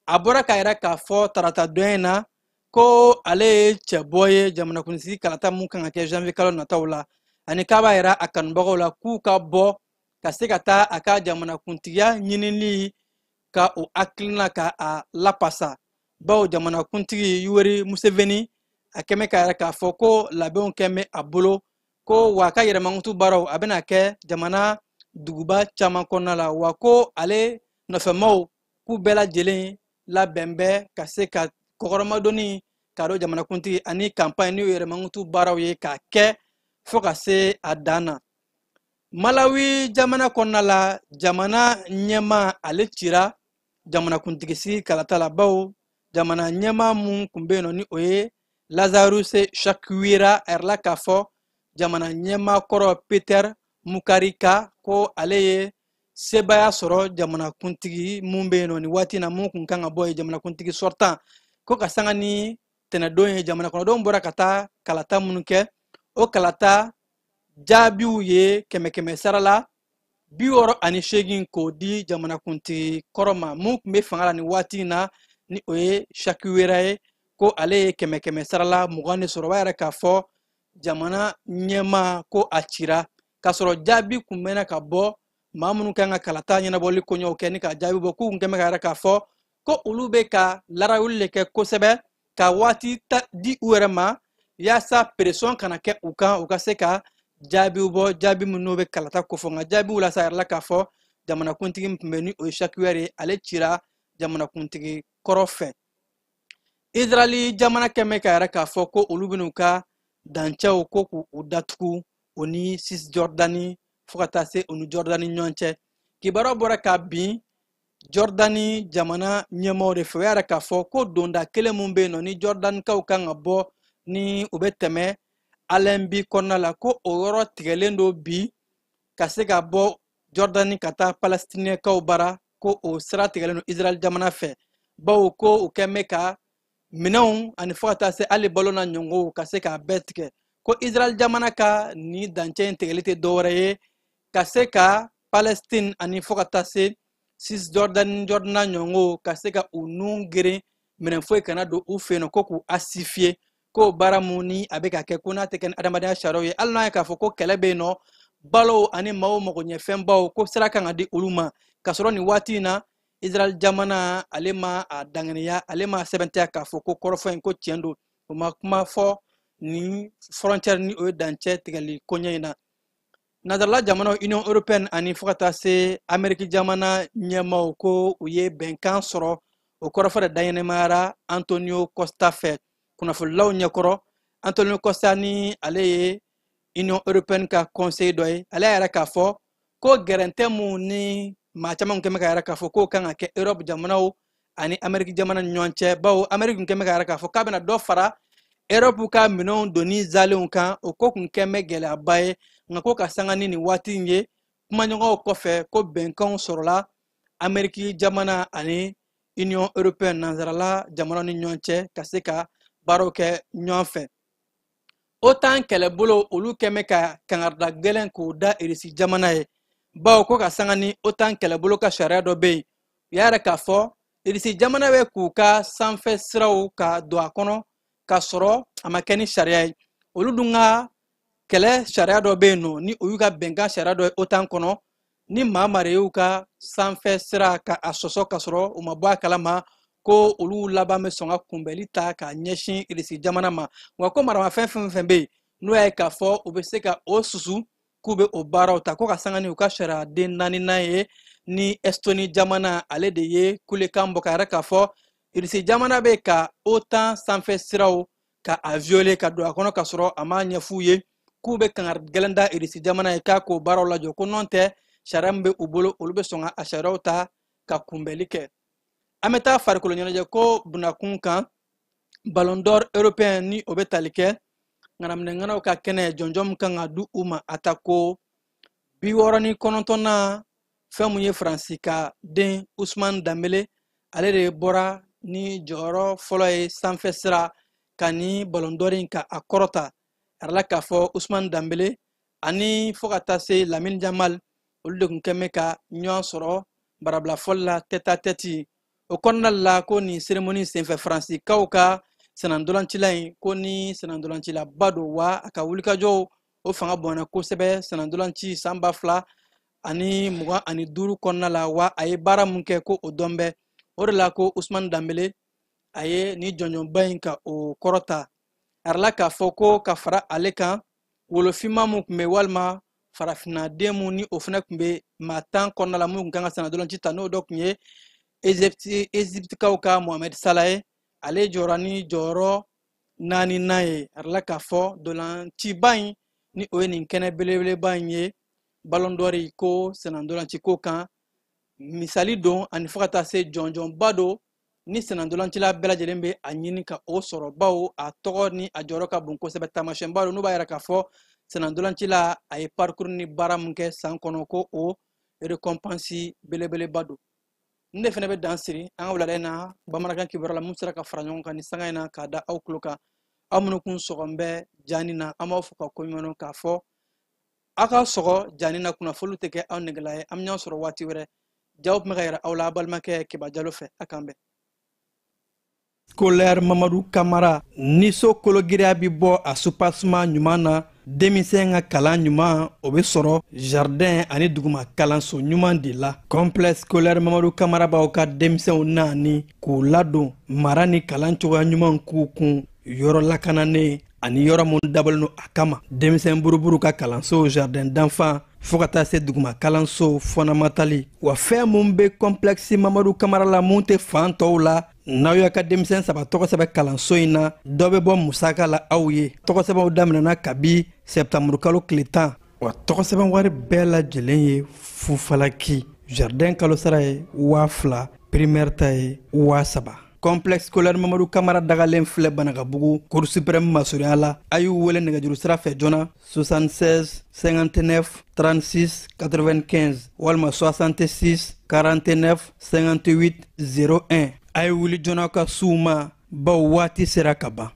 a bɔra k'a yira k'a fɔ tarata don in na ko ale ye cɛbɔ ye jamanakuntigi kalata mun kan ka kɛ janvier kalo nataw la, ani k'a b'a yira a kanubagaw la k'u ka bɔ ka se ka taa a ka jamanakuntigiya ɲinili ka o hakilina ka a lapasa, bawo jamanakuntigi Yoweri Museveni a kɛmɛ k'a yira k'a fɔ ko labɛnw kɛn bɛ a bolo, ko wa a ka yɛrɛmankutu baaraw a bɛna kɛ jamana duguba caman kɔnɔna la, wa ko ale nɔfɛmaw k'u bɛɛ lajɛlen labɛn bɛ ka se ka kɔkɔrɔmadonni k'a dɔn jamanakuntigi ani campagne n'o yɛrɛmankutu baaraw ye k'a kɛ fo ka se a dan na. Malawi jamana kɔnɔna la, jamana ɲɛmaa ale cira jamanakuntigi sigi kalata la, bawo jamana ɲɛmaa mun kun bɛ yen nɔ ni o ye Lazarus Chakwera, a yirala k'a fɔ jamana ɲɛmaa kɔrɔ Peter Mutharika ko ale ye sebaaya sɔrɔ jamanakuntigi mun bɛ yen nɔ nin waati in na, mun kun kan ka bɔ yen jamanakuntigi sortant, ko ka sanga ni tɛnɛdon ye jamana kɔnɔdenw bɔra ka taa kalata minnu kɛ, o kalata jaabiw ye kɛmɛ kɛmɛ sara la 68 k'o di jamanakuntigi kɔrɔ ma mun tun bɛ fanga la nin waati in na ni o ye Chakwera ye, ko ale ye kɛmɛ kɛmɛ sara la 20 de sɔrɔ. O b'a yira k'a fɔ jamana ɲɛmaa ko a cira, k'a sɔrɔ jaabi kun mɛnna ka bɔ maa minnu kan ka kalata ɲɛnabɔli koɲɛw kɛ ni ka jaabi bɔ, k'u kun kɛn bɛ ka yira k'a fɔ ko olu bɛ ka larawuli de kɛ kosɛbɛ ka waati ta di u yɛrɛ ma yaasa pression kana kɛ u kan, u ka se ka jaabiw bɔ, jaabi minnu bɛ kalata kofɔ. Nka jaabiw la sa, a yirala k'a fɔ jamanakuntigi min tun bɛ ni o ye Chakwera ye, ale cira jamanakuntigi kɔrɔ fɛ. Israɛli jamana kɛn bɛ k'a yira k'a fɔ ko olu bɛn'u ka dancɛw ko k'u datugu o ni Cisjordanie fo ka taa se u ni Jordanie ɲɔgɔn cɛ. Kibaruya bɔra ka bin Jordanie jamana ɲɛmaaw de fɛ, o y'a yira k'a fɔ ko donda kelen mun bɛ yen nɔ ni Jordanikaw kan ka bɔ ni u bɛ tɛmɛ Allenby kɔnɔna la, ko o yɔrɔ tigɛlen don bi ka se ka bɔ Jordanie ka taa Palestinɛkaw bara, ko o sira tigɛlen don Israɛl jamana fɛ, bawo ko u kɛn bɛ ka minɛnw ani fo ka taa se hali balo na ɲɔngɔw ka se k'a bɛɛ tigɛ. Ko Israɛl jamana ka nin dancɛ in tigɛli tɛ dɔwɛrɛ ye ka se ka Palestine ani fo ka taa se Cisjordanie Jordana ɲɔngɔw ka se ka u nun geren, minɛn foyi kana don u fɛ yen nɔ, ko k'u asphyxier, ko baara mun ni a bɛ ka kɛ ko n'a tɛ kɛ ni adamadenya sariyaw ye, hali n'a ye k'a fɔ ko kɛlɛ bɛ yen nɔ, balow ani maaw magoɲɛfɛnbaw ko sira kan ka di olu ma, k'a sɔrɔ nin waati in na Israɛl jamana ale ma a danganiya, ale ma sɛbɛntiya k'a fɔ ko kɔrɔfɔ in ko tiɲɛ don, o ma kuma fɔ ni frontière ni o ye dancɛ tigɛli koɲɛ in na. Nanzarala jamanaw Union européenne ani fo ka taa se Amérique jamana ɲɛmaaw ko u ye bɛnkan sɔrɔ, o kɔrɔfɔ de daɲɛnɛmayara Antonio Costa fɛ kunnafonilaw ɲɛkɔrɔ. Antonio Costa ni ale ye Union européenne ka conseil dɔ ye, ale y'a yira k'a fɔ ko gɛrɛntɛ mun ni maa caman kun kɛn bɛ k'a yira k'a fɔ k'o kan ka kɛ Europe jamanaw ani Amérique jamana ni ɲɔgɔn cɛ, bawo Amérique kun kɛn bɛ k'a yira k'a fɔ k'a bɛna dɔ fara Europe ka minɛnw donni zalenw kan, o ko kun kɛn bɛ gɛlɛyaba ye. Nka ko ka sanga ni nin waati in ye, kumaɲɔgɔnw kɔfɛ ko bɛnkanw sɔrɔla Amérique jamana ani Union européenne nanzarala jamanaw ni ɲɔgɔn cɛ ka se ka baaraw kɛ ɲɔgɔn fɛ. OTAN kɛlɛbolo olu kɛn bɛ ka kangarida gɛlɛn k'o da Irisi jamana ye, bawo ko ka sanga ni OTAN kɛlɛbolo ka sariya dɔ bɛ yen, u y'a yira k'a fɔ Irisi jamana bɛ k'u ka sanfɛ siraw ka don a kɔnɔ k'a sɔrɔ a ma kɛ ni sariya ye. Olu dun ka kɛlɛ sariya dɔ bɛ yen nɔ ni o y'u ka bɛnkan sariya dɔ ye OTAN kɔnɔ, ni maa maa de y'u ka sanfɛ sira ka a sɔsɔ k'a sɔrɔ u ma bɔ a kalama, ko olu laban bɛ sɔn ka kunbɛli ta k'a ɲɛsin Irisi jamana ma. Nka ko maramafɛn fɛn fɛn bɛ yen n'o y'a ye k'a fɔ u bɛ se ka o susu k'u bɛ o baaraw ta, ko ka sanga ni u ka sariyaden naaninan ye ni Estonie jamana ale de ye kulekan bɔ k'a yira k'a fɔ Irisi jamana bɛ ka OTAN sanfɛ siraw ka a violer ka don a kɔnɔ ka sɔrɔ a m'a ɲɛf'u ye, k'u bɛ kangari gɛlɛn da Irisi jamana ye k'a k'o baaraw lajɔ, ko nɔn tɛ sariya min bɛ u bolo, olu bɛ sɔn ka a sariyaw ta ka kunbɛli kɛ. An bɛ taa farikolo ɲɛnajɛ ko bunakun kan. Ballon d'Or européen ni o bɛ tali kɛ ŋanaminɛŋanaw ka kɛnɛ jɔnjɔn min kan ka di u ma, a ta ko 69nan, fɛn mun ye Faransi ka den Usman Danbele, ale de bɔra ni jɔyɔrɔ fɔlɔ ye sanfɛ sira ka ni Ballon d'Or in ka a kɔrɔta. A yɛrɛ la k'a fɔ Usman Danbele ani fo ka taa se Lamine Yamal, olu de tun kɛn bɛ ka ɲɔgɔn sɔrɔ barabila fɔli la tête à tête. O kɔnɔna la, ko nin cérémonie senfɛ, Faransikaw ka sennantolancila in, ko ni sennantolancilaba don, wa a ka wulikajɔw o fanga bonyana kosɛbɛ sennantolanci san 2025 kɔnɔna la, wa a ye baara mun kɛ ko o dɔn bɛ. O de la ko Usman Danbele a ye ni jɔnjɔnba in ka o kɔrɔta. A yɛrɛ la k'a fɔ ko ka fara ale kan, wolofinma mun tun bɛ walima farafinnaden mun ni o fana tun bɛ maa 10 kɔnɔna la mun tun kan ka sennantolanci ta, n'o dɔ tun ye Eziptikaw ka Mohamed Salah ye, ale jɔra ni jɔyɔrɔ naaninan ye. A yɛrɛ la k'a fɔ dolanciba in ni o ye nin kɛnɛ belebeleba in ye Ballon d'Or ko sennantolanci ko kan misali don, ani fo ka taa se jɔnjɔnba don ni sennantolancila bɛɛ lajɛlen bɛ a ɲini ka o sɔrɔ, bawo a tɔgɔ ni a jɔyɔrɔ ka bon kosɛbɛ. Taamasiyɛnba don n'u b'a yira k'a fɔ sennantolancila a ye parcours ni baara mun kɛ san kɔnɔ, ko o récompense belebeleba don. N de fana bɛ dan siri an ka wulada in na bamanankan kibaruya la mun sera ka fara ɲɔgɔn kan ni sanga in na k'a da aw tulo kan. Aw minnu kun sɔgɔn bɛ jani na, an b'aw fo ka koɲuman dɔn k'a fɔ aw ka sɔgɔ jani na, kunnafoniw tɛ kɛ aw negela ye. An bɛ ɲɔgɔn sɔrɔ waati wɛrɛ. Jaw tun bɛ ka yɛrɛ aw la, aw balimakɛ Keba Jalo fɛ. A k'an bɛn. Scolaire Mamadu Kamara ni so kologiriya bi bɔ a soubassement ɲuman na, denmisɛn ka kalan ɲuman o bɛ sɔrɔ jardin ani duguma kalanso ɲuman de la. Complexe scolaire Mamadu Kamara b'aw ka denmisɛnw naani k'u ladon mara ni kalan cogoya ɲuman k'u kun, yɔrɔ lakananen ani yɔrɔ mun dabɔlen don a kama. Denmisɛn buruburu ka kalanso, jardin d'enfant fo ka taa se duguma kalanso fondamental. Wa fɛn mun bɛ complexe Mamadu Kamara la mun tɛ fan tɔw la, n'aw y'a ka denmisɛn 3 tɔgɔ sɛbɛn kalanso in na, dɔ bɛ bɔ musaka la aw ye. Tɔgɔ sɛbɛnw daminɛna kabi sɛptanburu kalo tile 10, wa tɔgɔ sɛbɛn wari bɛɛ lajɛlen ye fufalaki. Jardin kalo sara ye 2000, primaire ta ye 3000. Complexe scolaire Mamadu Kamara dagalen filɛ Banakabugu, Cour suprême masurunya la. A y'u wele nɛgɛjuru sira fɛ joona 76 59 36 95 walima 66 49 58 01. A ye wuli joona ka s'u ma, bawo waati sera ka ban.